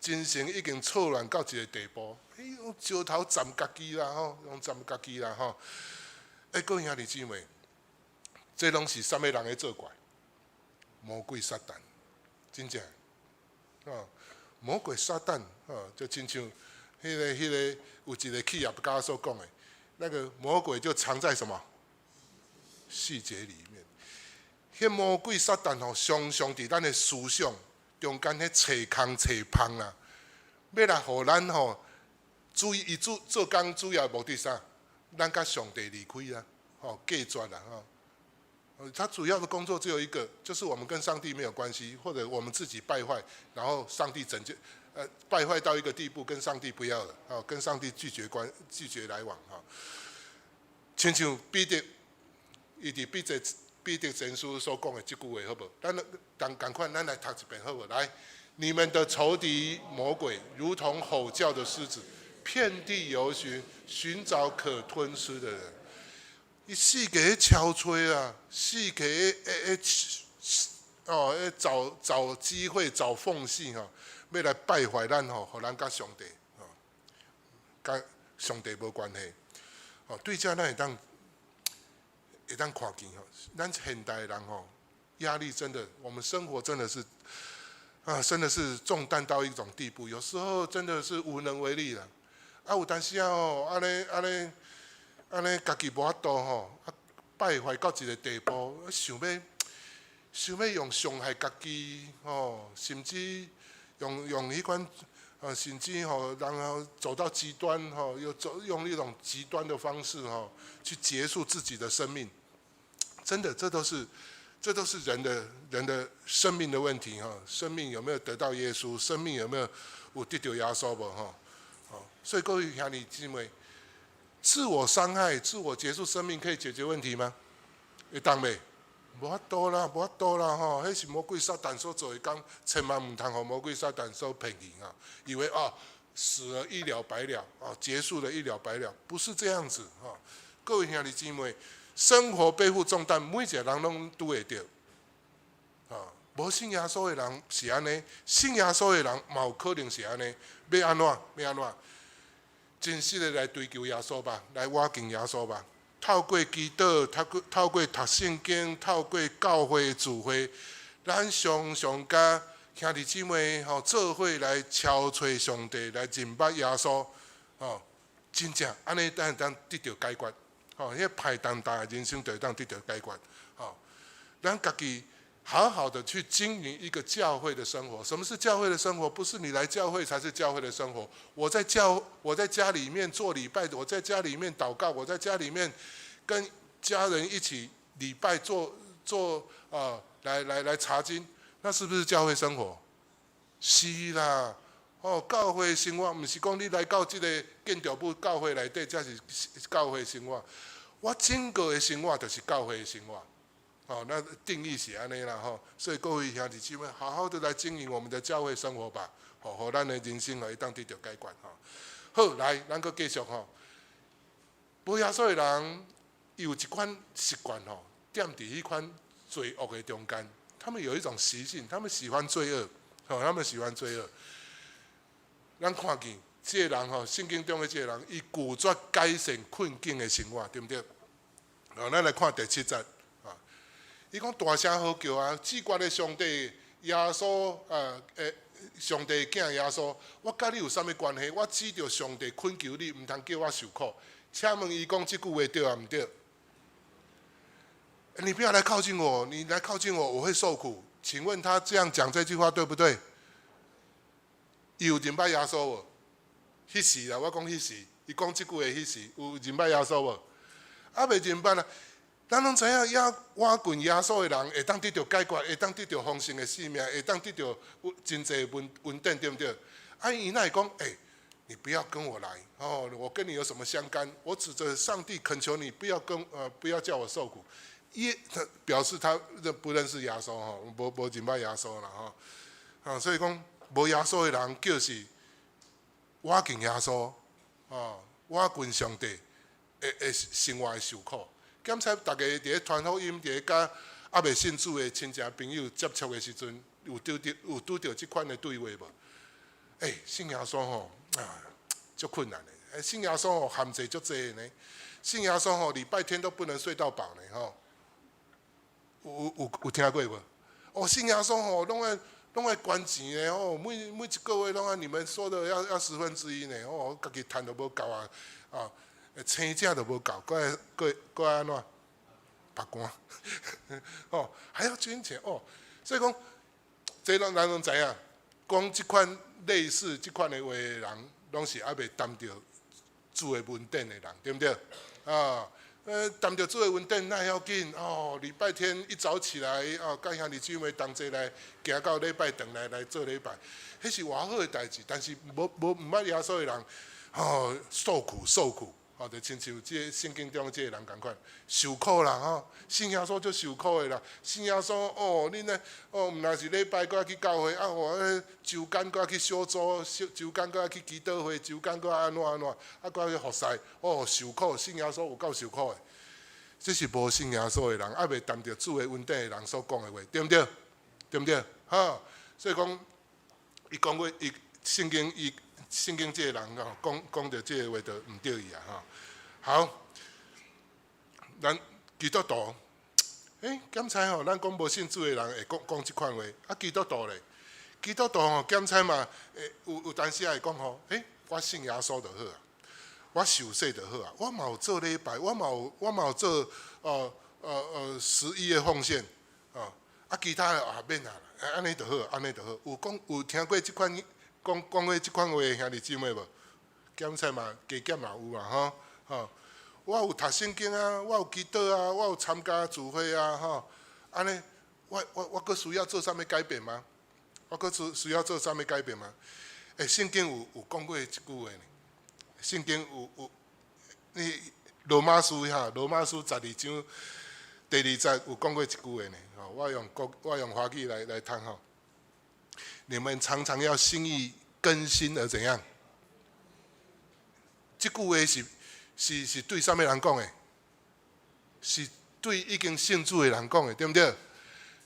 精神已經錯亂到一個地步，欸，用石頭斬家己啦，吼，用斬家己啦，吼。欸，各位兄弟姊妹，這攏是啥物人咧作怪？魔鬼撒旦，真正，哦，魔鬼撒旦，哦，就親像彼個有一個企業家所講的，那個魔鬼就藏在什麼細節裡面。彼魔鬼撒旦吼，常常佇咱的思想中間彼揣空揣縫啦，欲來予咱吼注意，伊做做工主要目的啥？咱佮上帝離開啊，吼，隔絕啦，吼。他主要的工作只有一個，就是我們跟上帝沒有關係，或者我們自己敗壞，然後上帝拯救，敗壞到一個地步，跟上帝不要了，哦，跟上帝拒絕來往，哈。親像彼得，伊佇彼得前書所講的這句話，好無？咱仝仝款，咱來讀一遍，好無？來，你們的仇敵魔鬼，如同吼叫的獅子，遍地遊行，尋找可吞吃的人。伊四界咧敲揣啊，四界咧哦，咧找機會找縫隙吼，欲來敗壞咱吼，予咱佮上帝吼，佮上帝無關係。哦，對這咱會當看見吼，咱現代人吼，壓力真的，我們生活真的是啊，真的是重擔到一種地步，有時候真的是無能為力啦。啊，有當時啊吼，按呢，家己無法度吼，啊，敗壞到一個地步，想欲用傷害家己吼，甚至用彼款，甚至吼，然後走到極端吼，又走用一種極端的方式吼，去結束自己的生命。真的，這都是人的生命的問題哈。生命有沒有得到耶穌？生命有沒有有得著耶穌無吼？吼，所以各位兄弟姊妹，自我傷害、自我結束生命可以解決問題嗎？會當袂？無法度啦，無法度啦吼！彼是魔鬼撒旦所做的工，千萬毋通予魔鬼撒旦所騙去啊！以為啊死了一了百了啊，結束了一了百了，不是這樣子哈！各位兄弟姊妹，生活背負重擔，每一個人攏拄會著啊！無信耶穌的人是按呢，信耶穌的人嘛有可能是按呢。欲按怎？欲按怎？真實的來追求耶穌吧，來倚近耶穌吧。透過祈禱，透過讀聖經，透過教會聚會，咱常常佮兄弟姊妹吼做伙來朝揣上帝，來認捌耶穌，吼，真正按呢，咱會當得著解決，吼，彼個歹重擔的人生就會當得著解決，吼，咱家己好好的去經營一個教會的生活。什麼是教會的生活？不是你來教會才是教會的生活。我在家裡面做禮拜，我在家裡面禱告，我在家裡面跟家人一起禮拜做做啊，來查經，那是不是教會生活？是啦。哦，教會生活毋是講你來到這個建築物教會內底才是教會生活。我整個的生活就是教會的生活。哦，那定義是按呢啦吼，所以各位兄弟姊妹，好好的來經營我們的教會生活吧，吼，予咱的人生會當得著解決吼。好，來，咱閣繼續吼。無耶穌的人，伊有一款習慣吼，踮佇彼款罪惡的中間，他們有一種習性，他們喜歡罪惡，吼，他們喜歡罪惡。咱看見這個人吼，聖經中的這個人，伊拒絕改善困境的生活，對毋對？好，咱來看第七節。伊講大聲號叫啊！至懸的上帝耶穌，上帝囝耶穌，我佮你有啥物關係？我指著上帝懇求你，毋通叫我受苦。請問伊講這句話對抑毋對？你不要來靠近我，你來靠近我，我會受苦。請問他這樣講這句話對不對？伊有認捌耶穌無？彼時啦，我講彼時，伊講這句話彼時有認捌耶穌無？猶未認捌啊！咱攏知影，倚近耶穌的人會當得著解決，會當得著豐盛的生命，會當得著真濟恩典，對毋對？啊，伊哪會講？欸，你不要跟我來哦，我跟你有什麼相干？我指著上帝懇求你不要跟不要叫我受苦。伊他表示他認不認識耶穌吼？無認捌耶穌啦吼。啊，所以講無耶穌的人就是倚近耶穌，哦，倚近上帝，會生活會受苦。檢查逐家佇咧傳福音，佇咧佮猶未信主的親戚朋友接觸的時陣，有拄著這款的對話無？欸，信耶穌吼啊，足困難的。欸，信耶穌吼限制足濟的呢。信耶穌吼禮拜天都不能睡到飽呢吼。有聽過無？哦，信耶穌吼，攏愛捐錢的吼，每一個月攏愛你們說的要十分之一呢。哦，家己趁都無夠啊，啊！青食都無夠，閣愛閣愛按怎？曝光，哦，還要捐錢哦，所以講，這攏咱攏知影，講這款類似這款的話的人，攏是猶未擔著主的恩典的人，對毋對？啊，擔著主的恩典那要緊哦。禮拜天一早起來，哦，佮兄弟姊妹同齊來行到禮拜堂來做禮拜，彼是偌好的代誌。但是無毋捌耶穌的人，哦，受苦受苦。哦，就親像這個聖經中這個人仝款，受苦啦吼，信耶穌就受苦的啦。信耶穌哦，恁呢哦，毋但是禮拜閣愛去教會啊，我週間閣愛去小組，週間閣愛去祈禱會，週間閣愛按怎按怎，啊，閣愛去服侍，哦，受苦，信耶穌有夠受苦的。這是無信耶穌的人，猶未擔著主的恩典的人所講的話，對毋對？對毋對？哈，所以講，伊講過，伊聖經伊。聖經這個人吼，講講著這個話就毋對去啊吼。好，咱基督徒，欸，檢查吼，咱講無信主的人會講講這款話，啊，基督徒咧，基督徒吼，檢查嘛，會有當時會講吼，欸，我信耶穌就好啊，我受洗就好啊，我嘛有做禮拜，我嘛有做十一的奉獻，哦，啊，其他的啊免啊，按呢就好，按呢就好。有講有聽過這款？講講過這款話的兄弟姊妹無？檢查嘛，加減嘛有啊，吼吼。我有讀聖經啊，我有祈禱啊，我有參加聚會啊，吼。按呢，我閣需要做啥物改變嗎？我閣需要做啥物改變嗎？欸，聖經有講過一句話呢。聖經有，你羅馬書哈，羅馬書12章第2節有講過一句話呢。吼，我用華語來讀吼。你們常常要心意更新而怎樣？這句話是對啥物人講的？是對已經信主的人講的，對毋對？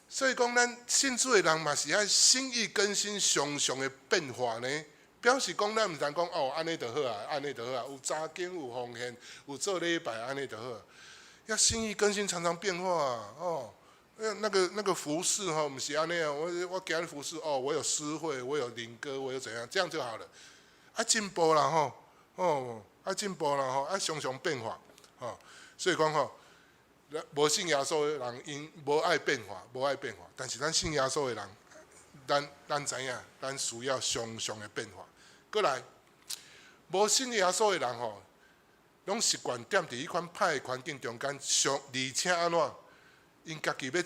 所以講，咱信主的人嘛是愛心意更新，常常的變化呢。表示講，咱毋通講哦，按呢就好啊，按呢就好啊。有查經，有奉獻，有做禮拜，按呢就好。要心意更新，常常變化啊。哦，那個服侍吼，毋是按呢啊。我今日服侍哦，我有詩會，我有靈歌，我有怎樣，這樣就好了。啊，進步啦吼，哦，啊進步啦吼，啊常常變化，吼。所以講吼，無信耶穌的人，𪜶無愛變化，無愛變化。但是咱信耶穌的人，咱知影，咱需要常常的變化。過來，無信耶穌的人吼，攏習慣踮佇彼款歹的環境中間，上而且按怎？𪜶家己欲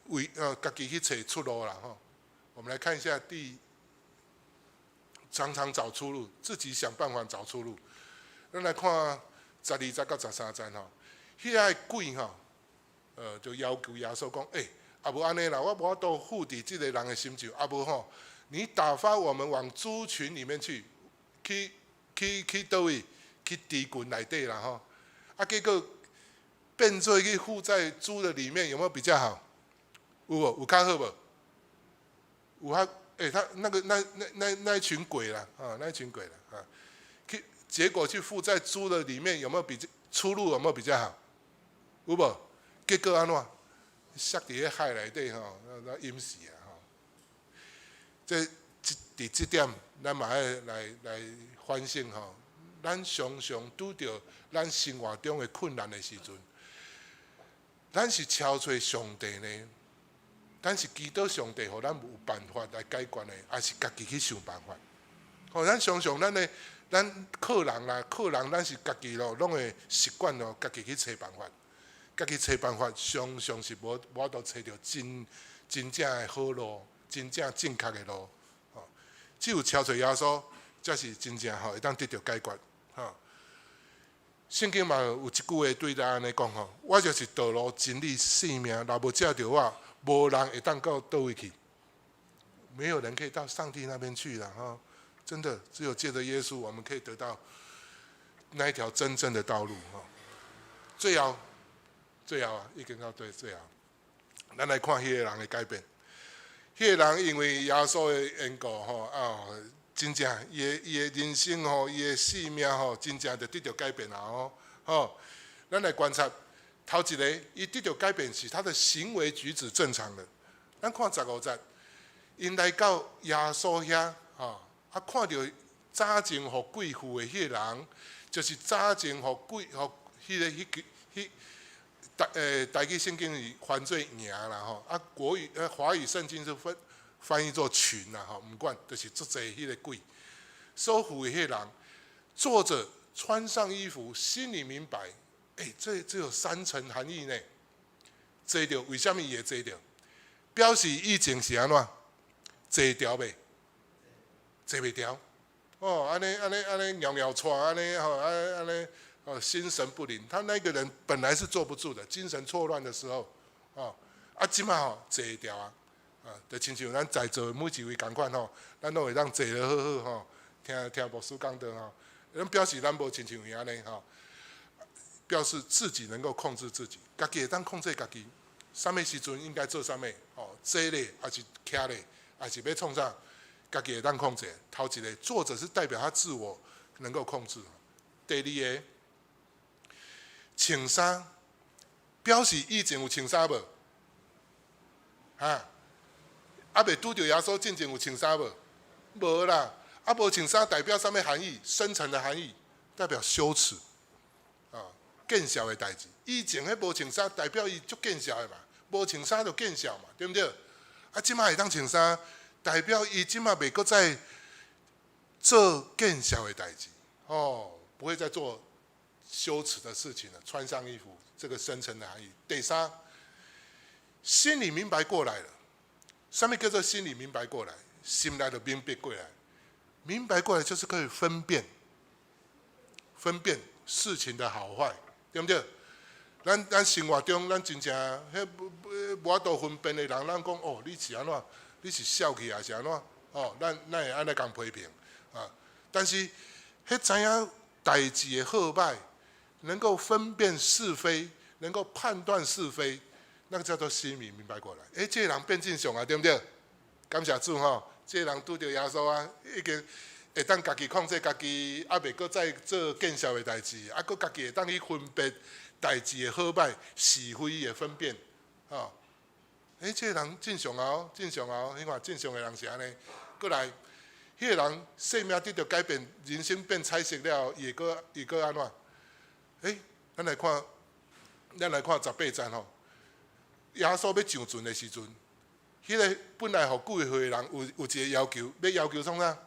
為家己去揣出路啦吼。我們來看一下第，常常找出路，自己想辦法找出路。咱來看12節到13節吼，彼个鬼吼，就要求耶穌講，欸，啊無按呢啦，我無法度附佇這個人的身上，啊無吼，你打發我們往豬群裡面去，去佗位？去豬群內底啦吼。啊，結果變做去附在豬的裡面，有沒有比較好？有無？有較好無？有較，欸，他那個那一群鬼啦，啊，那一群鬼啦，啊，去結果去附在豬的裡面，有沒有比較出路？有沒有比較好？有無？結果按怎？摔佇彼海內底吼，那淹死啊吼！這佇這點，咱嘛愛來反省吼。咱常常拄著咱生活中的困難的時陣，咱是敲揣上帝呢？咱是祈禱上帝，予咱有辦法來解決的，還是家己去想辦法？吼，咱常常咱的咱靠人啦，靠人，咱是家己咯，攏會習慣咯，家己去揣辦法，家己揣辦法，常常是無法度揣著真正的好路，真正正確的路。吼，只有敲揣耶穌，才是真正吼會當得著解決。吼，聖經嘛有一句話對咱按呢講吼，我就是道路、真理、生命，若無藉著我，無人會當到佗位去。沒有人可以到上帝那邊去了哈！真的，只有借著耶穌，我們可以得到那一條真正的道路哈。最後，最後啊，已經到對最後，咱來看彼个人的改變。彼个人因為耶穌的緣故吼啊，真正伊的人生吼，伊的性命吼，真正就得著改變啊吼。吼，咱來觀察頭一个，伊得著改變是他的行為舉止正常的。咱看15節，𪜶來到耶穌遐，吼，啊，看著早前予鬼附的彼个人，就是早前予鬼予彼个彼彼台語聖經是翻做營啦吼，啊國語華語聖經是翻譯做群啦吼，毋管，就是足濟彼个鬼所附的彼个人，坐著穿上衣服，心裡明白，欸，這有三層含義呢。坐著為啥物伊會坐著？表示以前是按怎？坐牢袂？坐袂牢。哦，按呢按呢按呢搖搖掣按呢吼，按呢哦，心神不寧。他那個人本來是坐不住的，精神錯亂的時候，哦，啊，這馬吼坐會牢啊，啊，就親像咱在座的每一位仝款吼，咱攏會當坐得好好吼，聽聽牧師講道吼，咱表示咱無親像伊按呢吼，表示自己能夠控制自己，家己會當控制家己，啥物時陣應該做啥物，吼，坐咧還是徛咧，還是欲創啥，家己會當控制。頭一個坐著是代表他自我能夠控制。第二个，穿衫表示以前有穿衫無？哈？猶未拄著耶穌進前有穿衫無？無啦。啊，無穿衫代表啥物含義？深層的含義代表羞恥，啊，見笑的代誌。以前彼無穿衫代表伊足見笑的嘛，無穿衫就見笑嘛，對毋對？啊，這馬會當穿衫，代表伊這馬袂閣再做見笑的代誌，哦，不會再做羞恥的事情了。穿上衣服，這個深層的含義。第三，心裡明白過來了。啥物叫做心裡明白過來？心內就明白過來。明白過來就是可以分辨，分辨事情的好壞，對毋對？咱生活中，咱真正彼無法度分辨的人，咱講哦，你是按怎？你是痟去抑是按怎？哦，咱會按呢共批評啊。但是，彼知影代誌的好歹，能夠分辨是非，能夠判斷是非，那個叫做心意明白過來。欸，這個人變正常啊，對毋對？感謝主吼，這個人拄著耶穌啊，已經會當家己控制家己，猶未閣再做見笑的代誌，啊，閣家己會當去分別代誌的好歹，是非的分辨，吼。欸，這個人正常啊，正常啊，你看正常的人是按呢。閣來，彼個人生命得著改變，人生變彩色了，伊會閣伊閣按怎？欸，咱來看18節吼。耶穌欲上船的時陣，彼個本來予救的人有一個要求，欲要求創啥？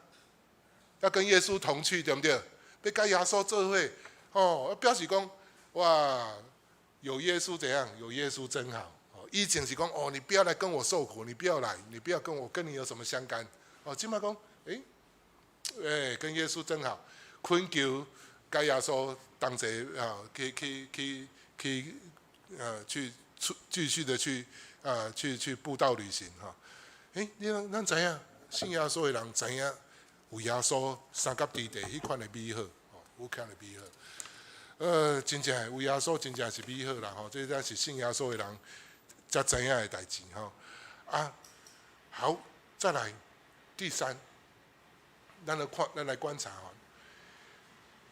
要跟耶穌同去，對毋對？欲佮耶穌做伙，吼，表示講，哇，有耶穌怎樣？有耶穌真好。以前是講，哦，你不要來跟我受苦，你不要來，你不要跟我，跟你有什麼相干？哦，這擺講，欸，欸，跟耶穌真好，懇求佮耶穌同齊啊，去去去去，去出繼續的去啊，去布道旅行哈。欸，你咱知影，信耶穌的人知影，有耶穌相佮佇地彼款的美好，哦，有款的美好。真正有耶穌真正是美好啦吼，這才是信耶穌的人才知影的代誌吼。啊，好，再來第三，咱來看，咱來觀察吼。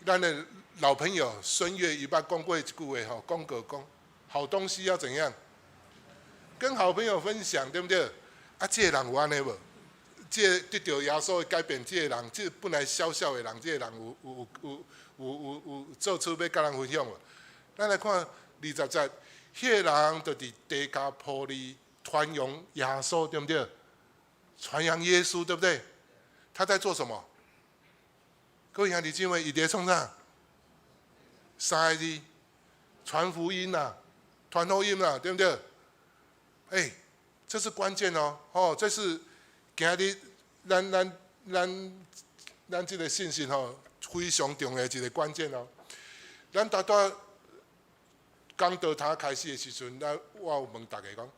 咱的老朋友孫越伊捌講過一句話吼，講過講，好東西要怎樣？跟好朋友分享，對毋對？啊，這個人有按呢無？這個得著耶穌的改變，這個人，這個本來小小的人，這個人有做出欲佮人分享無？咱來看20節，彼個人就佇低加波利傳揚耶穌，對毋對？傳揚耶穌，對不對？他在做什麼？各位兄弟姊妹，伊佇創啥？三個字，傳福音呐，傳福音啦，對毋對？欸，這是關鍵哦，哦，這是今日咱這個信息吼非常重要的一個關鍵哦。咱拄拄講道頭開始的時陣，咱我有問大家講，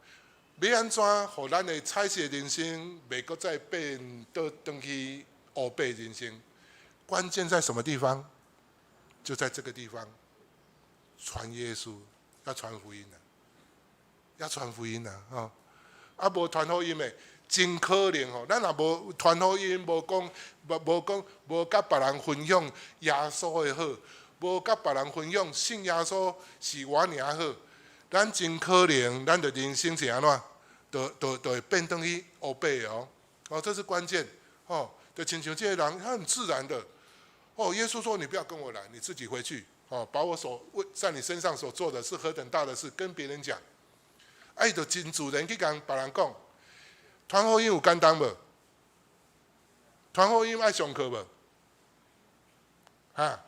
欲按怎予咱的彩色人生袂閣再變倒轉去烏白人生？關鍵在什麼地方？就在這個地方，傳耶穌，要傳福音啊，要傳福音啊！吼，啊無傳福音的，真可能吼。咱若無傳福音，無講，無講，無佮別人分享耶穌的好，無佮別人分享信耶穌是偌爾好，咱真可能，咱的人生是按怎？就會變轉去烏白的哦。哦，這是關鍵哦。就親像這個人，他很自然的。哦，耶穌說：“你不要跟我來，你自己回去。哦，把我所為在你身上所做的是何等大的事，跟別人講。”啊，伊就真自然去共別人講。傳福音有簡單無？傳福音愛上課無？哈，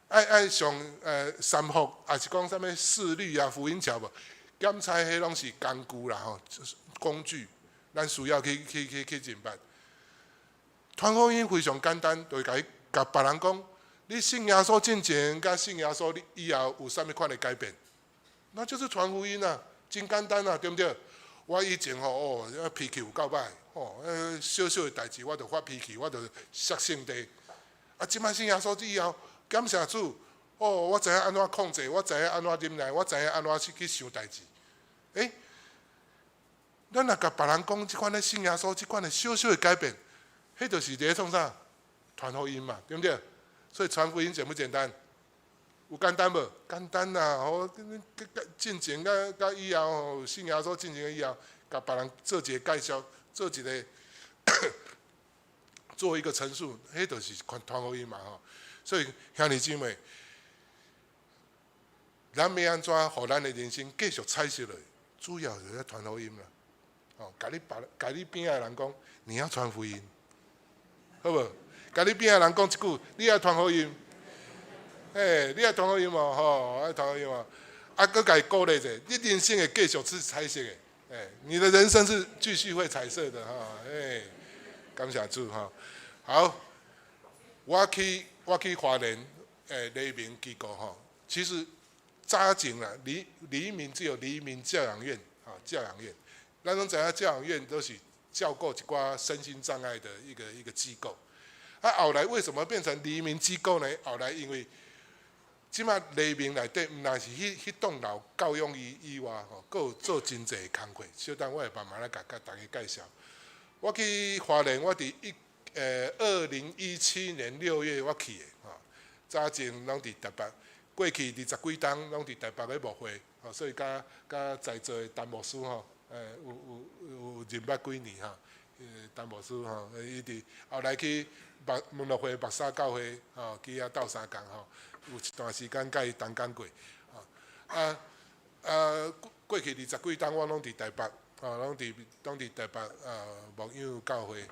愛上三福，抑是講啥物四律啊、福音橋無？檢查彼攏是工具啦吼，工具，咱需要去認捌。傳福音非常簡單，就是共伊共別人講，你信耶穌進前，佮信耶穌你以後有啥物款的改變？那就是傳福音啊，真簡單啊，對毋對？我以前吼哦，脾氣有夠歹，吼，小小的代誌我就發脾氣，我就摔聖地。啊，這擺信耶穌以後，感謝主，哦，我知影按怎控制，我知影按怎忍耐，我知影按怎去想代誌。欸，咱若共別人講這款的信耶穌，這款的小小的改變，彼就是佇咧創啥？傳福音嘛，對毋對？所以傳福音簡不簡單？有簡單無？簡單啦！吼，進前佮以後，信耶穌進前以後，共別人做一個介紹，做一個陳述，彼就是傳福音嘛吼。所以兄弟姊妹，咱欲按怎予咱的人生繼續彩色落去？主要就是咧傳福音啦。哦，共你邊仔的人講，你要傳福音，好無？共你邊仔的人講一句，你愛傳福音。嘿，你愛傳福音無？吼，愛傳福音無？啊，閣共伊鼓勵者，你人生會繼續是彩色的，欸，你的人生是繼續會彩色的哈，欸，感謝主哈。好，我去花蓮黎明機構吼，其實早前啦，黎明只有黎明教養院啊，教養院，咱攏知影教養院都是照顧一寡身心障礙的一個機構。啊，後來為什麼變成黎明機構呢？後來因為這馬黎明內底毋但是彼棟樓教養以外吼，閣有做真濟工課。小等我會慢慢來共大家介紹。我去花蓮，我佇2017年6月我去的吼，早前攏佇台北，過去20幾冬攏佇台北咧牧會，吼，所以佮在座的陳牧師吼，有認捌幾年吼，陳牧師吼，伊佇後來去牧門諾會木沙教會吼，去遐鬥相共吼，有一段時間佮伊同工過，吼，過去20幾冬我攏佇台北，吼，攏佇台北牧養教會。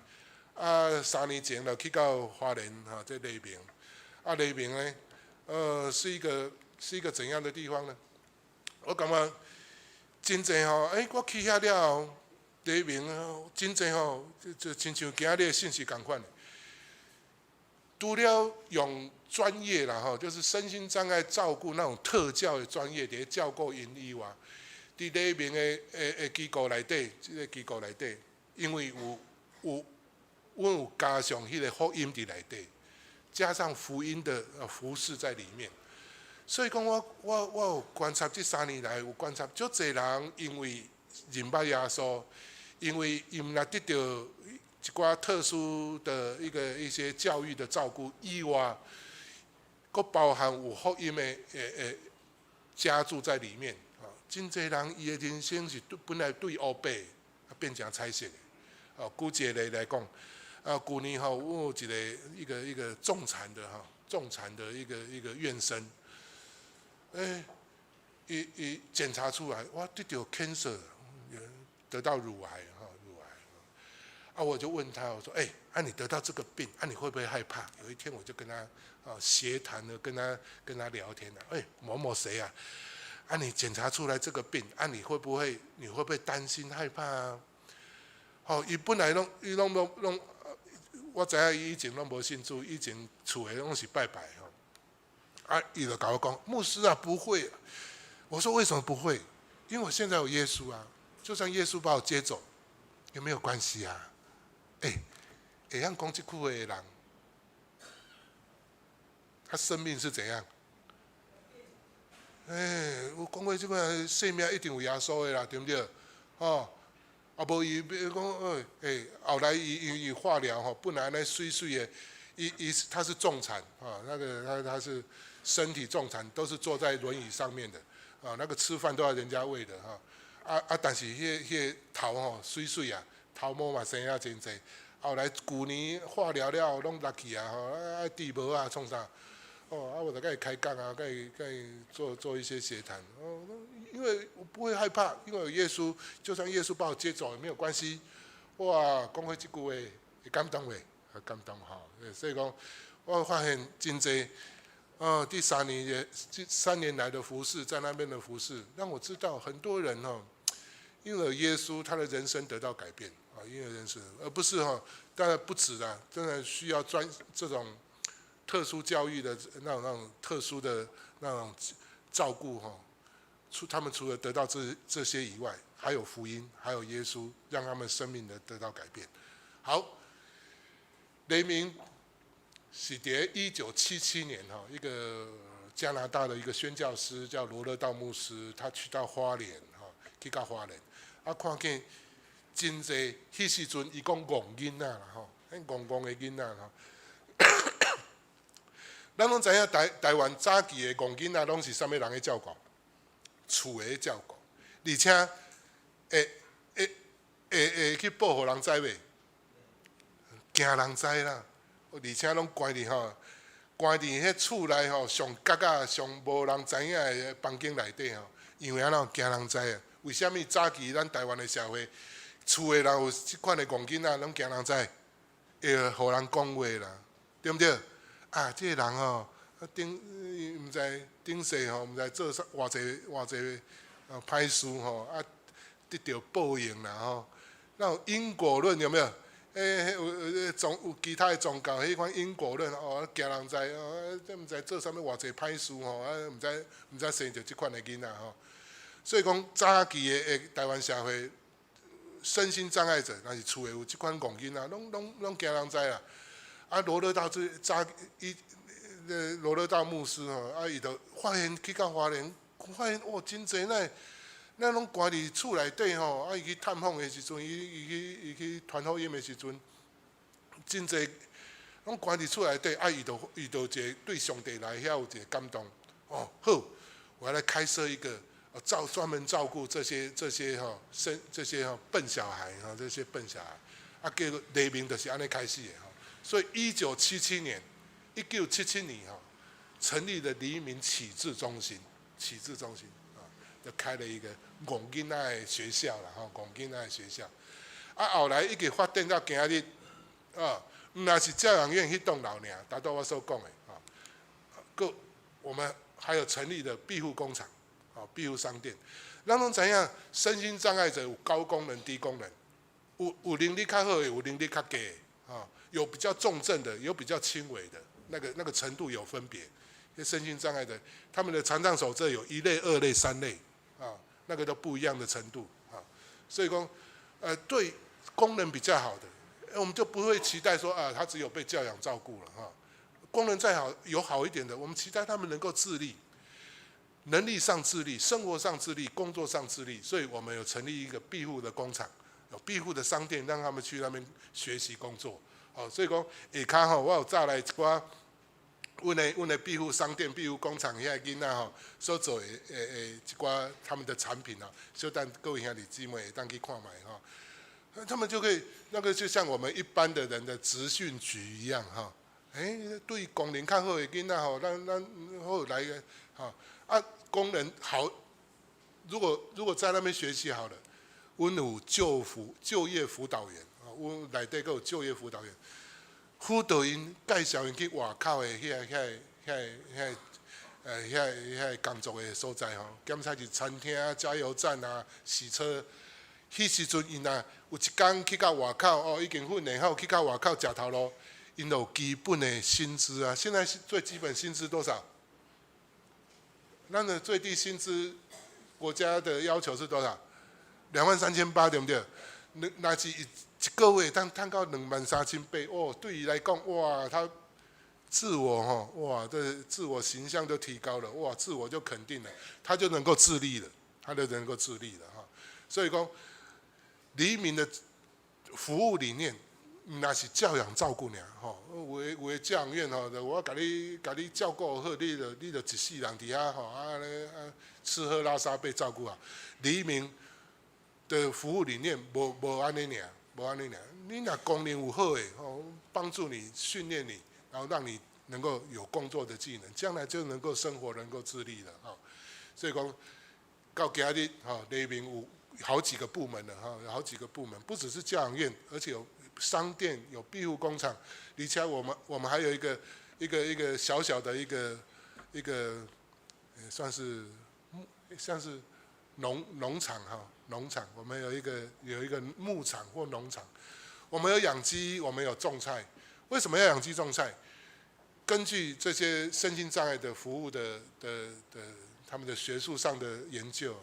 啊，3年前就去到花蓮吼，這黎明。啊，黎明呢，是一個怎樣的地方呢？我感覺真濟吼，我去遐了後，黎明真濟吼，就親像今仔日的信息仝款。除了用專業啦吼，就是身心障礙照顧那種特教的專業佇咧照顧𪜶以外，佇黎明的機構內底，這個機構內底，因為阮有加上彼個福音佇內底，加上福音的服事在裡面，所以講我有觀察這3年來有觀察，足濟人因為認捌耶穌，因為𪜶若得著一寡特殊的一些教育的照顧以外，閣包含有福音的加注在裡面，啊，真濟人伊的人生是對本來對烏白，啊變成彩色的。哦，舉一個例來講，啊，舊年吼，我有一個重殘的哈，重殘的一個院生，伊檢查出來，哇，得著 cancer，得到乳癌哈，乳癌。啊，我就問他，我說，啊，你得到這個病，啊，你會不會害怕？有一天我就跟他協談的，跟他聊天了，某某誰啊？啊，你檢查出來這個病，啊，你會不會擔心害怕啊？哦，伊本來攏，伊攏攏攏，我知影伊以前攏無信主，以前厝的攏是拜拜吼。啊，伊就共我講，牧師啊，不會。我說為什麼不會？因為我現在有耶穌啊，就算耶穌把我接走，也沒有關係啊。會曉講這句話的人，他生命是怎樣？我講過這個生命一定有耶穌的啦，對不對？哦，啊無伊講，後來伊化療吼，本來按呢媠媠的，伊伊他是重殘啊，那個他是身體重殘，都是坐在輪椅上面的，啊，那個吃飯都要人家餵的哈，啊，但是彼個頭吼媠媠啊，頭毛嘛生啊真濟，後來舊年化療了後攏落去啊，吼，愛戴帽仔創啥？哦，啊，我就共伊開講啊，共伊做做一些協談，哦，因為我不會害怕，因為有耶穌，就算耶穌把我接走也沒有關係。哇，講過這句話會感動袂？會感動吼。所以講，我發現真濟，哦，第三年也這3年來的服事，在那邊的服事，讓我知道很多人哦，因為耶穌，他的人生得到改變啊，因為人生，而不是哈，當然不止啊，真的需要專這種特殊教育的那種特殊的那種照顧哈，他們除了得到這些以外，還有福音，還有耶穌，讓他們生命的得到改變。好，黎明是佇1977年哈，一個加拿大的一個宣教師叫羅樂道牧師，他去到花蓮哈，去到花蓮，啊，看見真濟，彼時陣伊講戇囡仔啦吼，彼戇戇的囡仔吼。咱攏知影台灣早期的戇囡仔攏是啥物人咧照顧？厝的照顧，而且會去報予人知袂？驚人知啦，而且攏關佇吼，關佇彼厝內吼，上角仔上無人知影的房間內底吼，因為按怎驚人知啊？為啥物早期咱台灣的社會，厝的人有這款的戇囡仔，攏驚人知，會予人講話啦，對毋對？啊，這個人吼，頂毋知頂世吼，毋知做啥偌濟偌濟歹事吼，啊，得著報應啦吼。那種因果論有沒有？欸，有宗有其他的宗教，彼款因果論哦，驚人知哦，這毋知做啥物偌濟歹事吼，啊，毋知生著這款的囡仔吼。所以講早期的台灣社會，身心障礙者，若是厝內有這款戇囡仔，攏驚人知啦。啊，羅樂道這早伊，羅樂道牧師吼，啊，伊就發現去到花蓮，發現哦，真濟那。咱攏關佇厝內底吼，啊，伊去探訪的時陣，伊去傳福音的時陣，真濟攏關佇厝內底，啊，伊就一個對上帝來遐有一個感動，哦，好，我來開設一個專門照顧這些吼生這些吼笨小孩吼，這些笨小孩，啊，叫黎明就是按呢開始的吼，所以1977年，1977年吼，成立了黎明啟智中心，啟智中心。就開了一個戇囡仔的學校啦，吼，戇囡仔的學校。啊，後來一直發展到今日，啊，毋但是教養院彼棟樓爾，頭拄我所講的，啊，閣我們還有成立了庇護工廠，啊，庇護商店。咱攏知影，身心障礙者有高功能、低功能，有能力較好的，有能力較低的，啊，有比較重症的，有比較輕微的，那個程度有分別。身心障礙的，他們的殘障手冊有一類、二類、三類。啊，那個都不一樣的程度啊，所以講，對功能比較好的，我們就不會期待說啊，他只有被教養照顧了哈。功能再好，有好一點的，我們期待他們能夠自立，能力上自立，生活上自立，工作上自立。所以我們有成立一個庇護的工廠，有庇護的商店，讓他們去那邊學習工作。好，所以講下跤吼，我有載來一寡。阮的庇護商店、庇護工廠遐囡仔吼所做的一寡他們的產品啊，小等各位兄弟姊妹會當去看覓吼。他們就可以那個就像我們一般的人的職訓局一樣哈。欸，對功能較好的囡仔吼，咱好來個吼啊，功能好，如果在那邊學習好了，阮有就業輔導員啊，阮內底閣有就業輔導員。輔導𪜶介紹𪜶去外口的遐工作的所在吼，檢查是餐廳啊、加油站啊、洗車。彼時陣𪜶若有一工去到外口哦，已經訓練好去到外口食頭路，𪜶有基本的薪資啊。現在是最基本薪資多少？咱的最低薪資，國家的要求是多少？23,800，對毋對？若是一個月當趁到23,800，哦，對伊來講，哇，他自我吼，哇，這自我形象就提高了，哇，自我就肯定了，他就能夠自立了，他就能夠自立了哈。所以講，黎明的服務理念，毋但是教養照顧爾吼，有的教養院吼，我共你照顧好，你就一世人佇遐吼，啊啊吃喝拉撒被照顧好。黎明的服務理念無按呢爾，無按呢爾。你若功能有好的吼，幫助你訓練你，然後讓你能夠有工作的技能，將來就能夠生活能夠自立了哈。所以講到今日吼，黎明有好幾個部門了哈，有好幾個部門，不只是教養院，而且有商店、有庇護工廠，而且我們還有一個小小的一個，算是像是農場哈，農場，我們有一個牧場或農場，我們有養雞，我們有種菜。為什麼要養雞種菜？根據這些身心障礙的服務的他們的學術上的研究，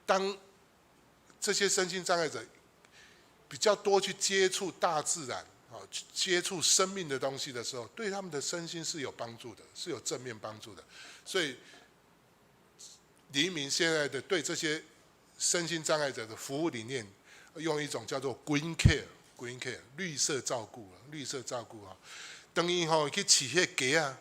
當這些身心障礙者比較多去接觸大自然，啊，接觸生命的東西的時候，對他們的身心是有幫助的，是有正面幫助的。所以，黎明現在的對這些身心障礙者的服務理念，用一種叫做 Green Care，Green Care 綠色照顧，綠色照顧啊。當伊吼去飼彼個雞仔，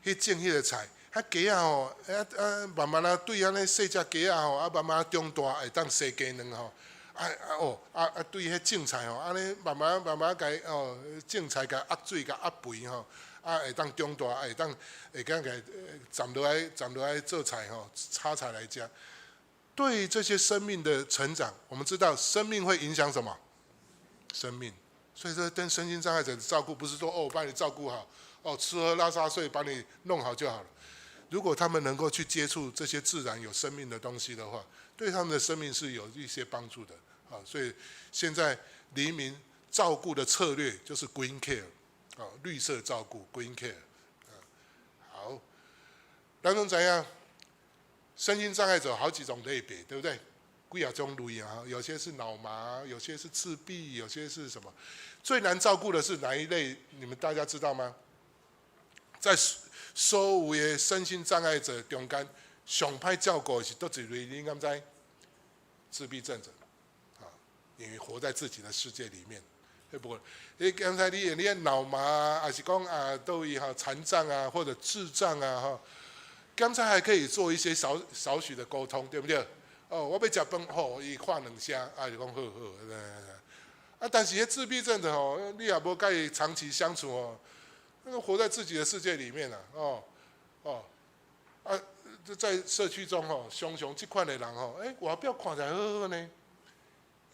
去種彼個菜，彼雞仔吼，啊啊慢慢啊對按呢細隻雞仔吼，啊慢慢長大會當生雞卵吼，啊啊哦啊啊對彼種菜吼，按呢慢慢慢慢共哦種菜共壓水共壓肥吼，啊會當長大，會當共斬落來做菜吼，炒菜來食。對這些生命的成長，我們知道生命會影響什麼？生命。所以說，跟身心障礙者的照顧，不是說哦，我幫你照顧好，哦，吃喝拉撒睡把你弄好就好了。如果他們能夠去接觸這些自然有生命的東西的話，對他們的生命是有一些幫助的。啊，所以現在黎明照顧的策略就是 Green Care，啊，綠色照顧 Green Care，啊，好，咱攏知影，身心障礙者好幾種類別，對不對？幾仔種類啊，有些是腦麻，有些是自閉，有些是什麼？最難照顧的是哪一類？你們大家知道嗎？在所有的身心障礙者中間，上歹照顧的是佗一類？你敢知？自閉症者，啊，因為活在自己的世界裡面。對不？你剛才你腦麻，還是講啊，佗位哈殘障啊，或者智障啊，哈，剛才還可以做一些少少許的溝通，對不對？哦，我欲食飯，吼，伊喊兩聲，啊，就講好好。啊，但是彼自閉症的吼，你也無佮伊長期相處哦，那個活在自己的世界裡面啊，哦，哦，啊，在社區中吼，常常這款的人吼，欸，外表看起來好好呢，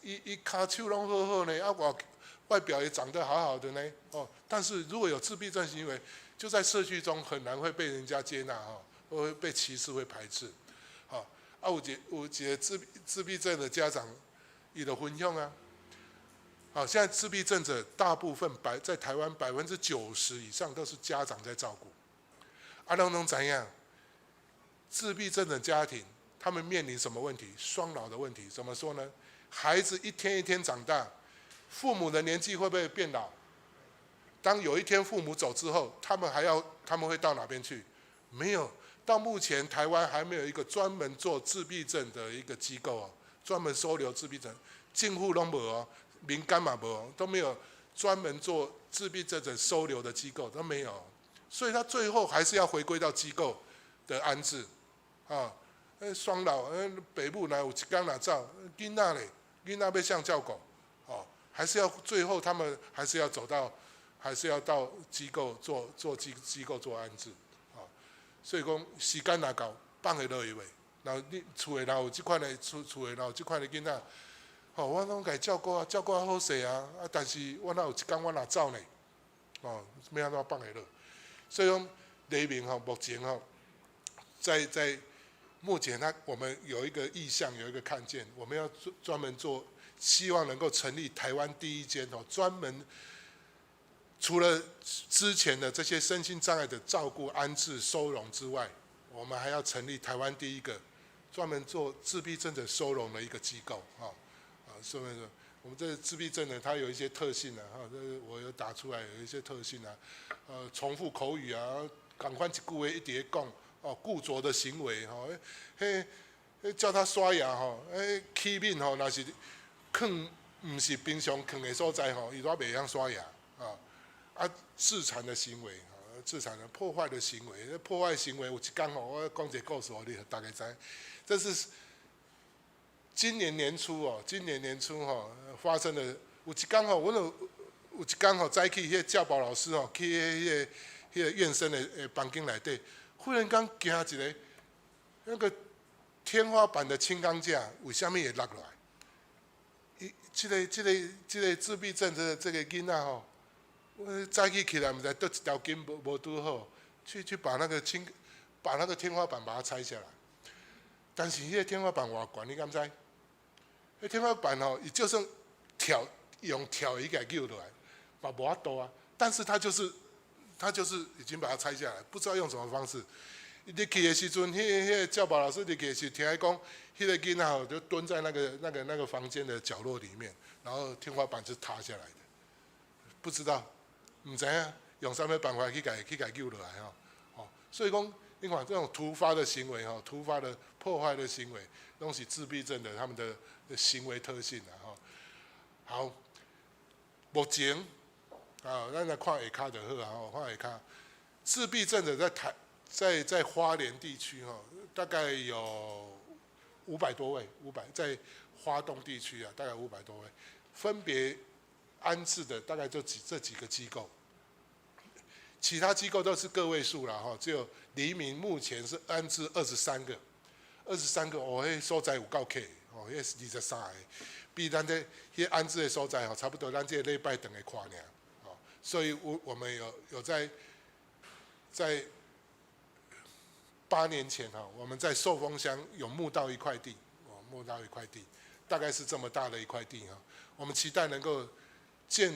伊伊跤手攏好好呢，啊外表也長得好好的呢，哦，但是如果有自閉症行為，就在社區中很難會被人家接納哈，會被歧視、會排斥，好，啊，有一個自閉症的家長，伊就分享啊，好，現在自閉症者大部分在台灣90%以上都是家長在照顧，啊，攏總知影？自閉症的家庭，他們面臨什麼問題？雙老的問題，怎麼說呢？孩子一天一天長大，父母的年紀會不會變老？當有一天父母走之後，他們會到哪邊去？沒有，到目前台灣還沒有一個專門做自閉症的一個機構哦，專門收留自閉症，政府攏無哦，民間嘛無哦，都沒有專門做自閉症者收留的機構都沒有，所以他最後還是要回歸到機構的安置，啊，雙老，爸母若有一工若走，囡仔咧，囡仔欲誰照顧，哦，還是要最後他們還是要走到，還是要到機構做機構做安置，啊，所以講時間若到，放會落去袂？然後你厝內若有這款的厝內若有這款的囡仔，吼，我攏共伊照顧啊，照顧啊好勢啊，啊，但是我若有一工我若走呢，哦，欲按怎放會落？所以講黎明吼，目前吼，在目前他我們有一個意向，有一個看見，我們要專門做，希望能夠成立台灣第一間哦，專門除了之前的這些身心障礙的照顧、安置、收容之外，我們還要成立台灣第一個專門做自閉症者收容的一個機構，哈，啊，說明說我們這個自閉症呢，它有一些特性啊，哈，這我有打出來有一些特性啊，重複口語啊，仝款一句話一直講，哦，固著的行為，吼，彼彼叫他刷牙，吼，彼器皿吼，若是囥毋是平常囥的所在，吼，伊都袂曉刷牙，啊，啊，自殘的行為，自殘的破壞的行為，破壞行為有一工吼，我講一個故事，予你大家知，這是今年年初哦，今年年初吼發生的，有一工吼，阮有一工吼早起，彼個教保老師吼去彼個院生的房間內底，忽然間驚一个，那個天花板的輕鋼架為啥物會落來？伊這個自閉症的這個囡仔吼，我早起起來毋知佗一條筋無拄好，去把那個天花板把它拆下來。但是彼個天花板偌懸，你敢知？彼天花板吼，伊就算跳用跳伊共扭落來，嘛無法度啊。但是他就是已經把它拆下來，不知道用什麼方式。入去的時陣，彼個教保老師入去的時，聽伊講，彼個囡仔吼就蹲在那個房間的角落裡面，然後天花板是塌下來的，不知道，毋知影用啥物辦法去共扭落來吼，哦，所以講，你看這種突發的行為吼，突發的破壞的行為，攏是自閉症的他們的行為特性啊吼。好，目前啊，咱來看下跤就好啊，吼，看下跤，自閉症的在台在在花蓮地區吼，大概有五百多位，五百在花東地區啊，大概五百多位，分別安置的大概就這幾個機構，其他機構都是個位數了哈，只有黎明目前是安置二十三個，二十三個，哦，彼所在有夠客，哦，彼是23個，比咱這彼安置的所在吼，差不多咱這個禮拜頓的寬爾，哦，所以我們有在8年前哈，我們在壽豐鄉有募到一塊地，哦，募到一塊地，大概是這麼大的一塊地哈。我們期待能夠建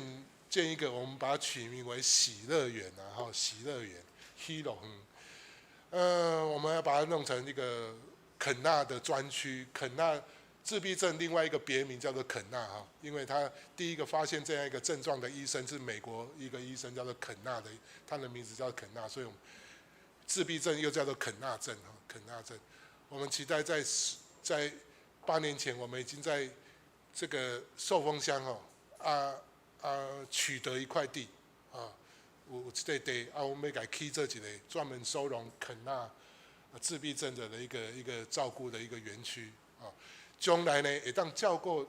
一個，我們把它取名為喜樂園啊，哈，喜樂園，喜樂園。我們要把它弄成一個肯納的專區，肯納自閉症另外一個別名叫做肯納哈，因為他第一個發現這樣一個症狀的醫生是美國一個醫生叫做肯納的，他的名字叫肯納，所以我們自閉症又叫做肯納症哈，肯納症。我們期待在8年前，我們已經在這個壽豐鄉哦取得一塊地啊，有這塊地啊，我們欲共起做一個專門收容肯納自閉症者的一個照顧的一個園區啊，將來呢會當照顧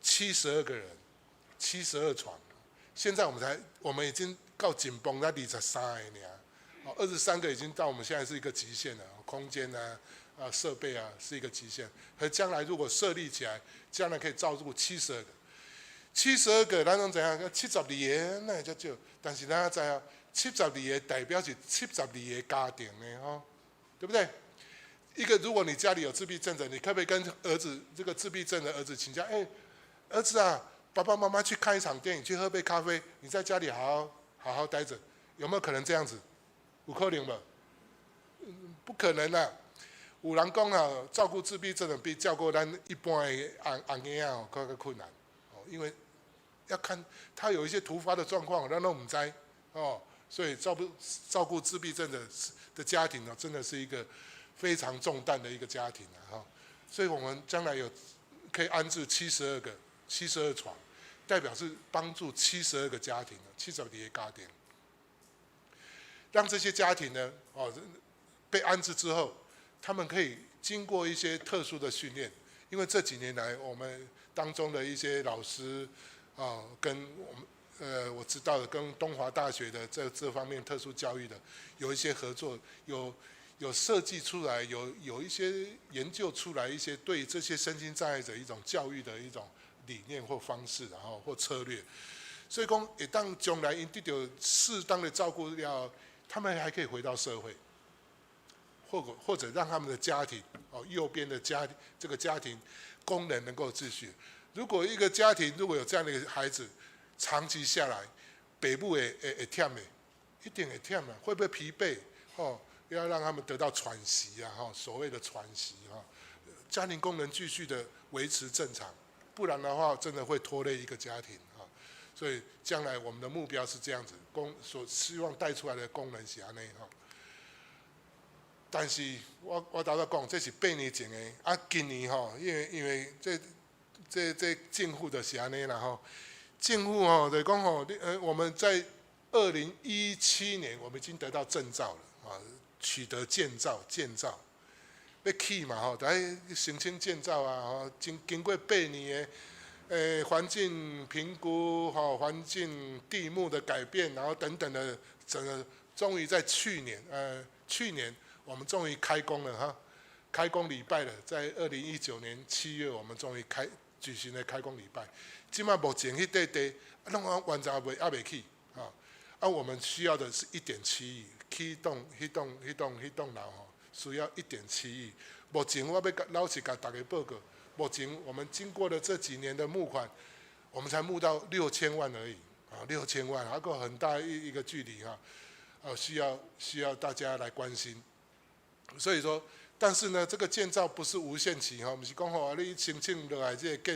72個人，72床。現在我們已經到緊繃在23個爾，哦，23個已經到我們現在是一個極限了，空間啊設備啊是一個極限。和將來如果設立起來，將來可以照顧七十二個，七十二個，咱攏知影，七十二個哪會遮少？但是咱知影，七十二個代表是七十二個家庭呢，吼，對不對？一個如果你家裡有自閉症的，你可不可以跟兒子這個自閉症的兒子請假？哎，兒子啊，爸爸媽媽去看一場電影，去喝杯咖啡，你在家裡好好好好待着，有沒有可能這樣子？有可能無？不可能啊！有人講啊，照顧自閉症的比照顧咱一般的紅紅嬰仔哦，閣較困難哦，因為要看他有一些突發的狀況，咱攏毋知哦，所以照顧自閉症的家庭呢，真的是一個非常重擔的一個家庭啊，哈！所以我們將來有可以安置七十二個72床，代表是幫助七十二個家庭，72個家庭，讓這些家庭呢，哦，被安置之後，他們可以經過一些特殊的訓練，因為這幾年來我們當中的一些老師啊，跟我們我知道的跟東華大學的這方面特殊教育的有一些合作，有設計出來，有一些研究出來一些對這些身心障礙者一種教育的一種理念或方式，然後或策略。所以講，會當將來𪜶得到適當的照顧了，他們還可以回到社會，或者讓他們的家庭哦，右邊的家這個家庭功能能夠繼續。如果一個家庭如果有這樣的一個孩子，長期下來，爸母會忝的，一定會忝啊，會不會疲憊？哦，要讓他們得到喘息啊，哈，所謂的喘息哈，家庭功能繼續的維持正常，不然的話，真的會拖累一個家庭啊。所以將來我們的目標是這樣子，所希望帶出來的功能是按呢哈。但是我頭先講，這是8年前的，啊，今年吼，因為這政府就是按呢啦吼，政府吼就講吼，我們在2017年，我們已經得到證照了啊，取得建造，欲起嘛吼，得申請建造啊，吼，經過八年的環境評估、吼環境地目的改變，然後等等的，整個終於在去年，去年我們終於開工了哈，開工禮拜了，在2019年7月，我們終於舉行了開工禮拜。這馬目前彼塊地，攏完全猶未起啊，啊，我們需要的是一點七億，起棟、彼棟、彼棟、彼棟樓吼，需要一點七億。目前我欲老實共大家報告。目前我們經過了這幾年的募款，我們才募到六千萬而已，啊，六千萬，還有很大一個距離哈，啊，需要大家來關心。所以說，但是呢，這個建造不是無限期哈，毋是講吼，你申請落來這個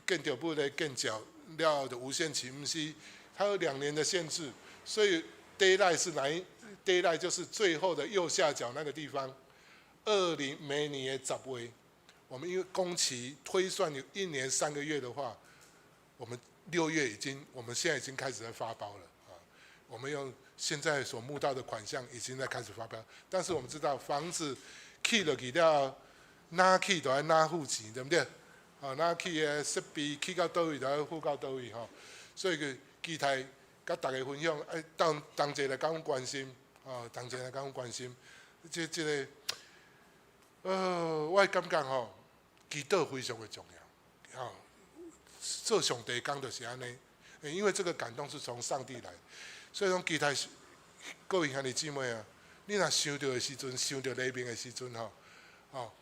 建築物的建造了就無限期，毋是，它有2年的限制，所以 deadline 是哪一 deadline 就是最後的右下角那個地方，明年的10月。我們因為工期推算有1年3個月的話，我們6月已經，我們現在已經開始在發包了啊。我們用現在所募到的款項已經在開始發包，但是我們知道房子起落去了，哪起都愛哪付錢，對不對？啊，哪起的設備起到佗位就愛付到佗位吼。所以個期待佮大家分享，愛同齊來共阮關心，啊，同齊來共阮關心。這個，我感覺吼，祈禱非常的重要，吼，做上帝工就是按呢，因為這個感動是從上帝來，所以講期待各位兄弟姊妹啊，你若想著的時陣，想著黎明的時陣吼，哦，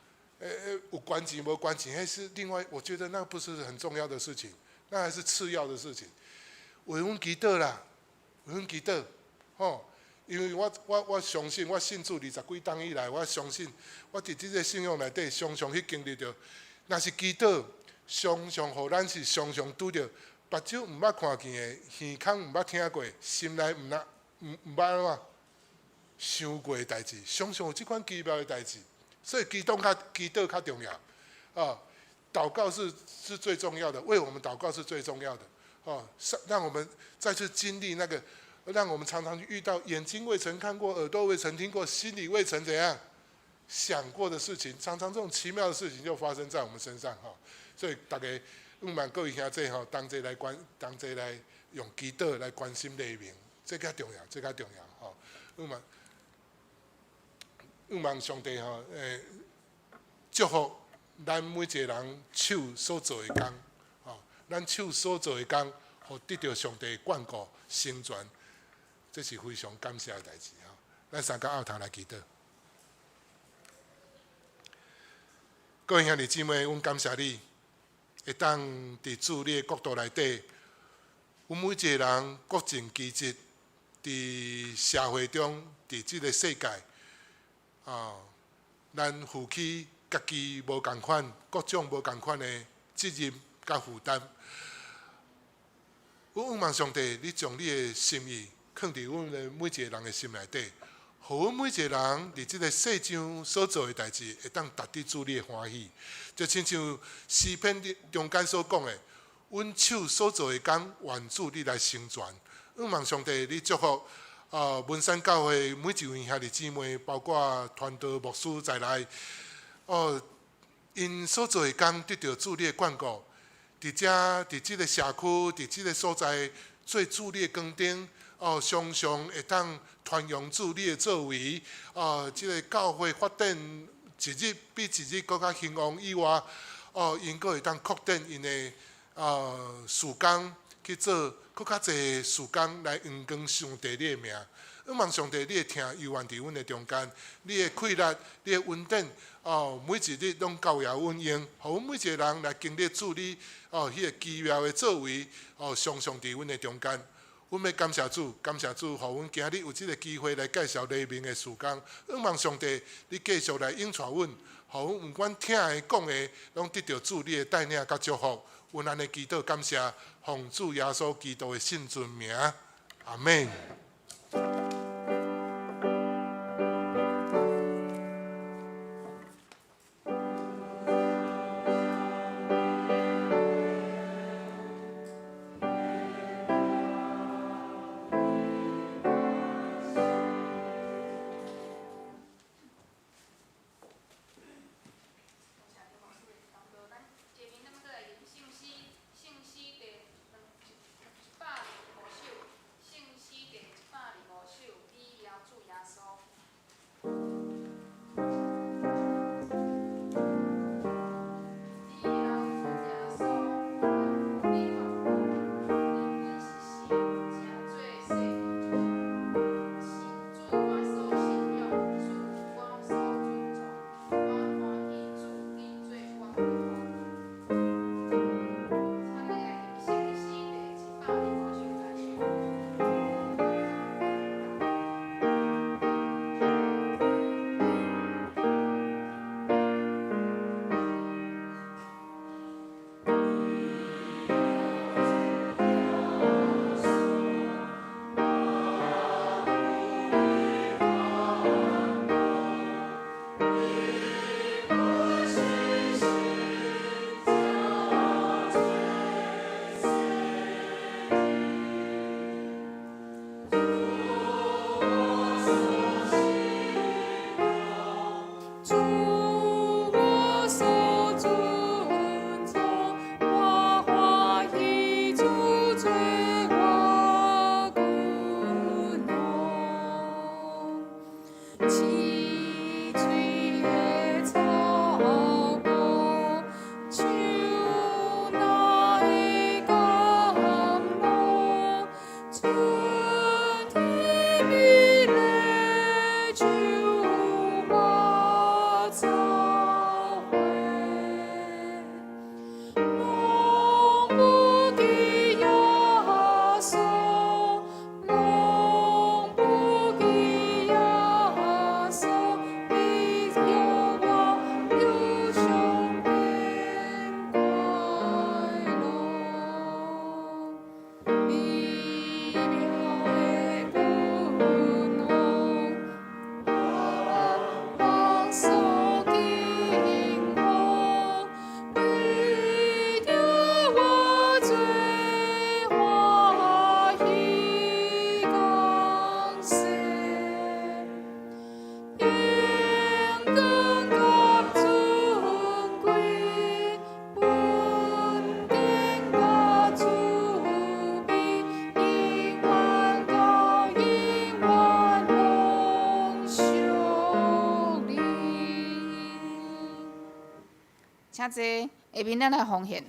有關錢無關錢，彼是另外，我覺得那不是很重要的事情，那還是次要的事情。為阮祈禱啦，為阮祈禱，吼，因為我相信，我信主二十幾冬以來，我相信我佇這個信仰內底，常常去經歷著，若是祈禱，常常予咱是常常拄著目睭毋捌看見的，耳孔毋捌聽過，心內毋捌按怎想過的代誌，常常有這款奇妙的代誌，所以祈禱較重要，啊，禱告是最重要的，為我們禱告是最重要的，哦，讓我們再次經歷那個，讓我們常常遇到眼睛未曾看過、耳朵未曾聽過、心裡未曾怎樣想過的事情，常常這種奇妙的事情就發生在我們身上，哈，所以大家毋望各位兄弟吼，同齊來用祈禱來關心黎明，這較重要，這較重要，吼，毋望上帝吼，祝福咱每一個人手所做的工，吼，咱手所做的工，予得著上帝眷顧成全，這是非常感謝的代誌吼。咱三個沤頭來祈禱。各位兄弟姊妹，阮感謝你，會當佇主你的國度內底，阮每一個人各盡其職，佇社會中，佇這個世界，啊，咱負起家己無仝款、各種無仝款的責任佮負擔。阮仰望上帝，你將你的心意囥佇阮的每一個人的心內底，予阮每一個人佇這個世上所做的代誌，會當達得主你的歡喜。就親像詩篇中間所講的，阮手所做的工，願主你來成全。仰望上帝，你祝福文山教會每一位兄弟姊妹，包括傳道牧師在內，哦，𪜶所做的工得著主你的眷顧，佇遮佇這個社區，佇這個所在做主你的光燈，哦，常常會當傳揚主你的作為，哦，這個教會發展一日比一日閣較興旺以外，哦，𪜶閣會當擴展𪜶的事工去做閣較濟事工來榮光上帝你的名。仰望上帝，你的疼猶原佇阮的中間，你的氣力、你的恩典，哦，每一日攏夠予阮用，予阮每一個人來經歷主你哦，彼個奇妙的作為，哦，常常佇阮的中間。阮欲感謝主，感謝主，予阮今日有這个機會來介紹黎明的事工。仰望上帝，你繼續來引帶阮，予阮毋管聽的、講的，攏得著主你的帶領佮祝福。阮按呢祈禱感謝，奉主耶穌基督的聖尊名，阿們。 125首，聖詩第125首。請坐，下面咱來奉獻。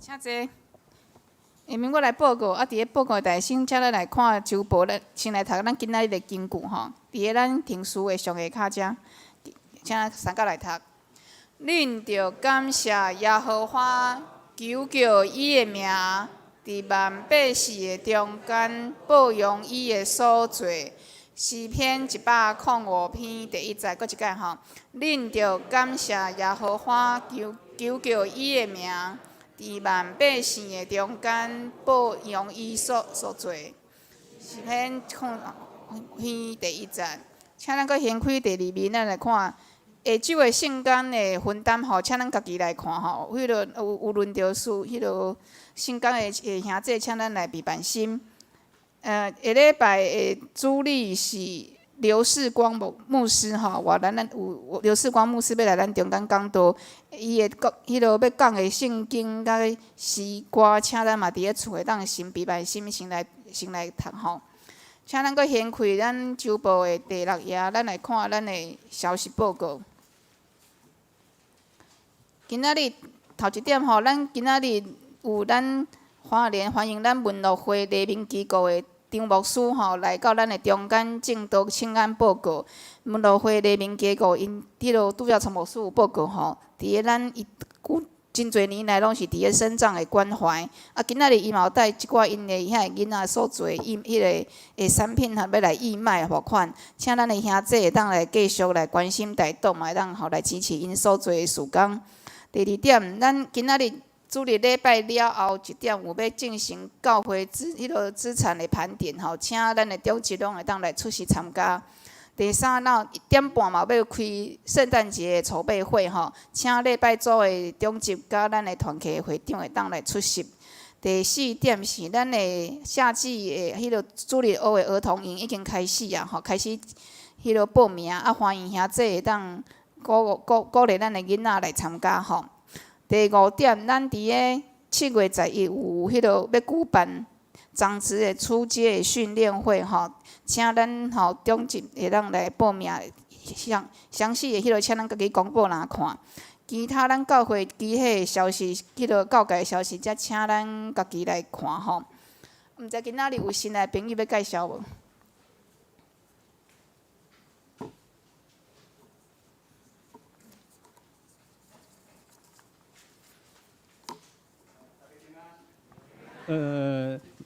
請坐。下面我來報告，啊，佇咧報告的台先，請咱來看週報，咱先來讀咱今仔日的經句吼。佇咧咱停書的上下跤遮，請三角來讀。恁著感謝耶和華，求告伊的名，佇萬百姓的中間報揚伊的所做。詩篇105篇第一節，閣一擺吼。恁著感謝耶和華，求求告伊的名。佇萬百姓的中間報揚伊所所做。詩篇空篇第一節，請咱閣掀開第二面，咱來看下晝的聖工的分擔吼，請咱家己來看吼。彼个有有輪著事，彼个聖工的的兄弟，請咱來備辦心。下禮拜的主禮是劉世光牧牧師吼，我咱咱有劉世光牧師欲來咱中間講道，伊會講彼个欲講的聖經佮詩歌，請咱嘛佇咧厝會當先備辦心，先來先來讀吼。請咱閣掀開咱週報的第六頁，咱來看咱的消息報告。今仔日頭一點吼，咱今仔日有咱華聯歡迎咱文樂會黎明機構的張牧師吼來到咱的中間證道請安報告。文樂會黎明機構𪜶彼落拄才陳牧師有報告吼，佇咧咱伊久真濟年來攏是佇咧身障的關懷。啊，今仔日伊嘛有帶一寡𪜶的遐个囡仔所做的義彼个的產品吼，欲來義賣募款，請咱的兄弟會當來繼續來關心帶動，嘛會當吼來支持𪜶所做的事工。第二點，咱今仔日主日禮拜了後一點有欲進行教會資彼落資產的盤點吼，請咱的長執攏會當來出席參加。第三，咱1點半嘛欲開聖誕節的籌備會吼，請禮拜組的長執佮咱的團契會長會當來出席。第四點是咱的夏季的彼落主日學的兒童營已經開始啊，吼，開始彼落報名啊，歡迎兄弟會當鼓鼓鼓勵咱的囡仔來參加吼。第五點，咱佇咧7月11有彼落欲舉辦长执的初阶的训练会吼，请咱吼中职会当来报名，详详细的彼落请咱家己公布栏看。其他咱教会其他的消息，彼落教界的消息，才请咱家己来看吼。毋知今仔日有新来朋友欲介绍无？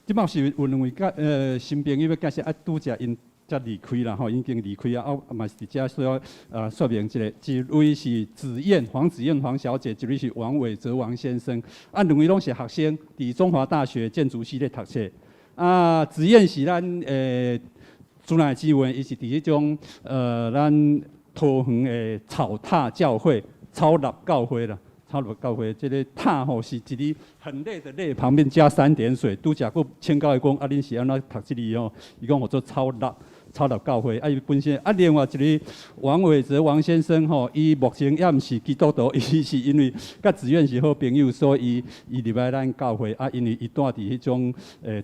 這擺是有兩位介新朋友欲介紹，啊，拄才𪜶才離開啦吼，已經離開啊，啊嘛是佇遮需要說明一下，一位是子燕黃子燕黃小姐，一位是王偉哲王先生，啊，兩位攏是學生，佇中華大學建築系咧讀冊。啊，子燕是咱主內姊妹，伊是佇彼種咱桃園的草塔教會、草立教會啦。草立教會，這个塔吼是一个很累的累，旁邊加三點水。拄才閣請教伊講，啊，恁是按怎讀這个吼？伊講號做草立，草立教會。啊，伊本身啊，另外一个王偉哲王先生吼，伊目前猶毋是基督徒，伊是因為佮子苑是好朋友，所以伊入來咱教會。啊，因為伊住佇彼種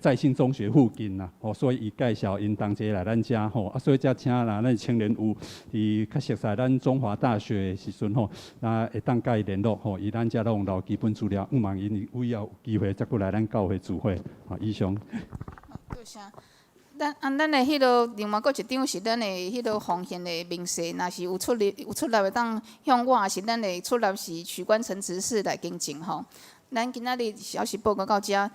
再興中學附近啦，吼，所以伊介紹𪜶同齊來咱遮吼。啊，所以才請啦，咱青年有佇較熟似咱中華大學的時陣吼，啊，會當佮伊聯絡吼。伊咱遮攏留基本資料，向望𪜶以後有機會再閣來咱教會聚會。好，以上。多謝。咱啊，咱的彼落另外閣一張是咱的彼落奉獻的明細，若是有出入有出納會當向我，抑是咱的出納是許觀陳執事來更正吼。咱今仔日消息報告到遮，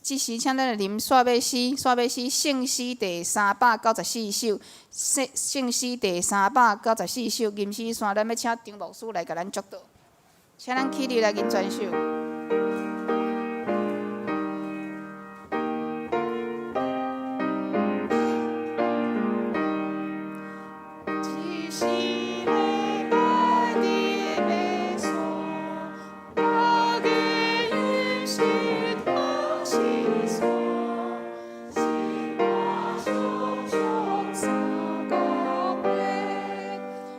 這時請咱來啉煞尾詩，煞尾詩聖詩第394首，聖聖詩第394首，吟詩山，咱欲請張牧師來共咱祝禱，請咱起立來吟全首。一時禮拜佇馬所，大家飲食同心所，生活常常三角杯，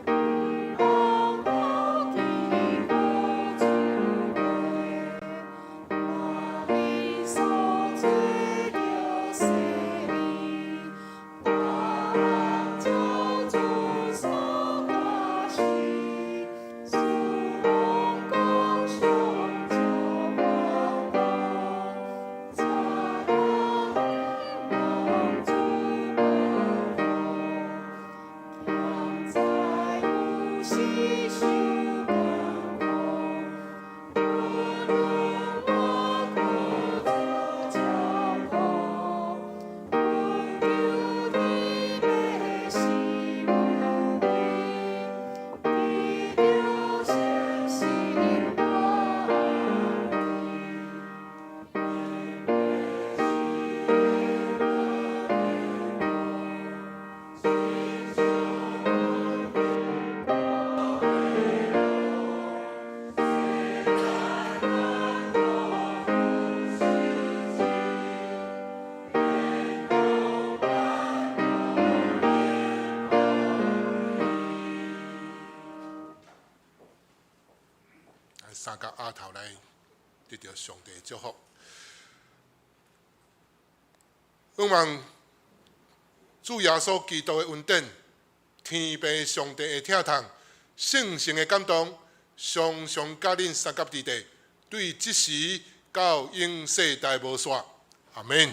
毋通抛棄好主話，瑪麗所做著洗禮，大人照主所教示，死亡講上照法度，才當向望主保護，強在有時受艱苦，無論偌苦主照顧，阮求你欲死有位，得著聖心安慰。來三角額頭來得著上帝的祝福。向望主耶穌基督的恩典，天父上帝的疼痛，聖神的感動，常常佮恁相佮佇底，對這時到永世代無煞。阿們。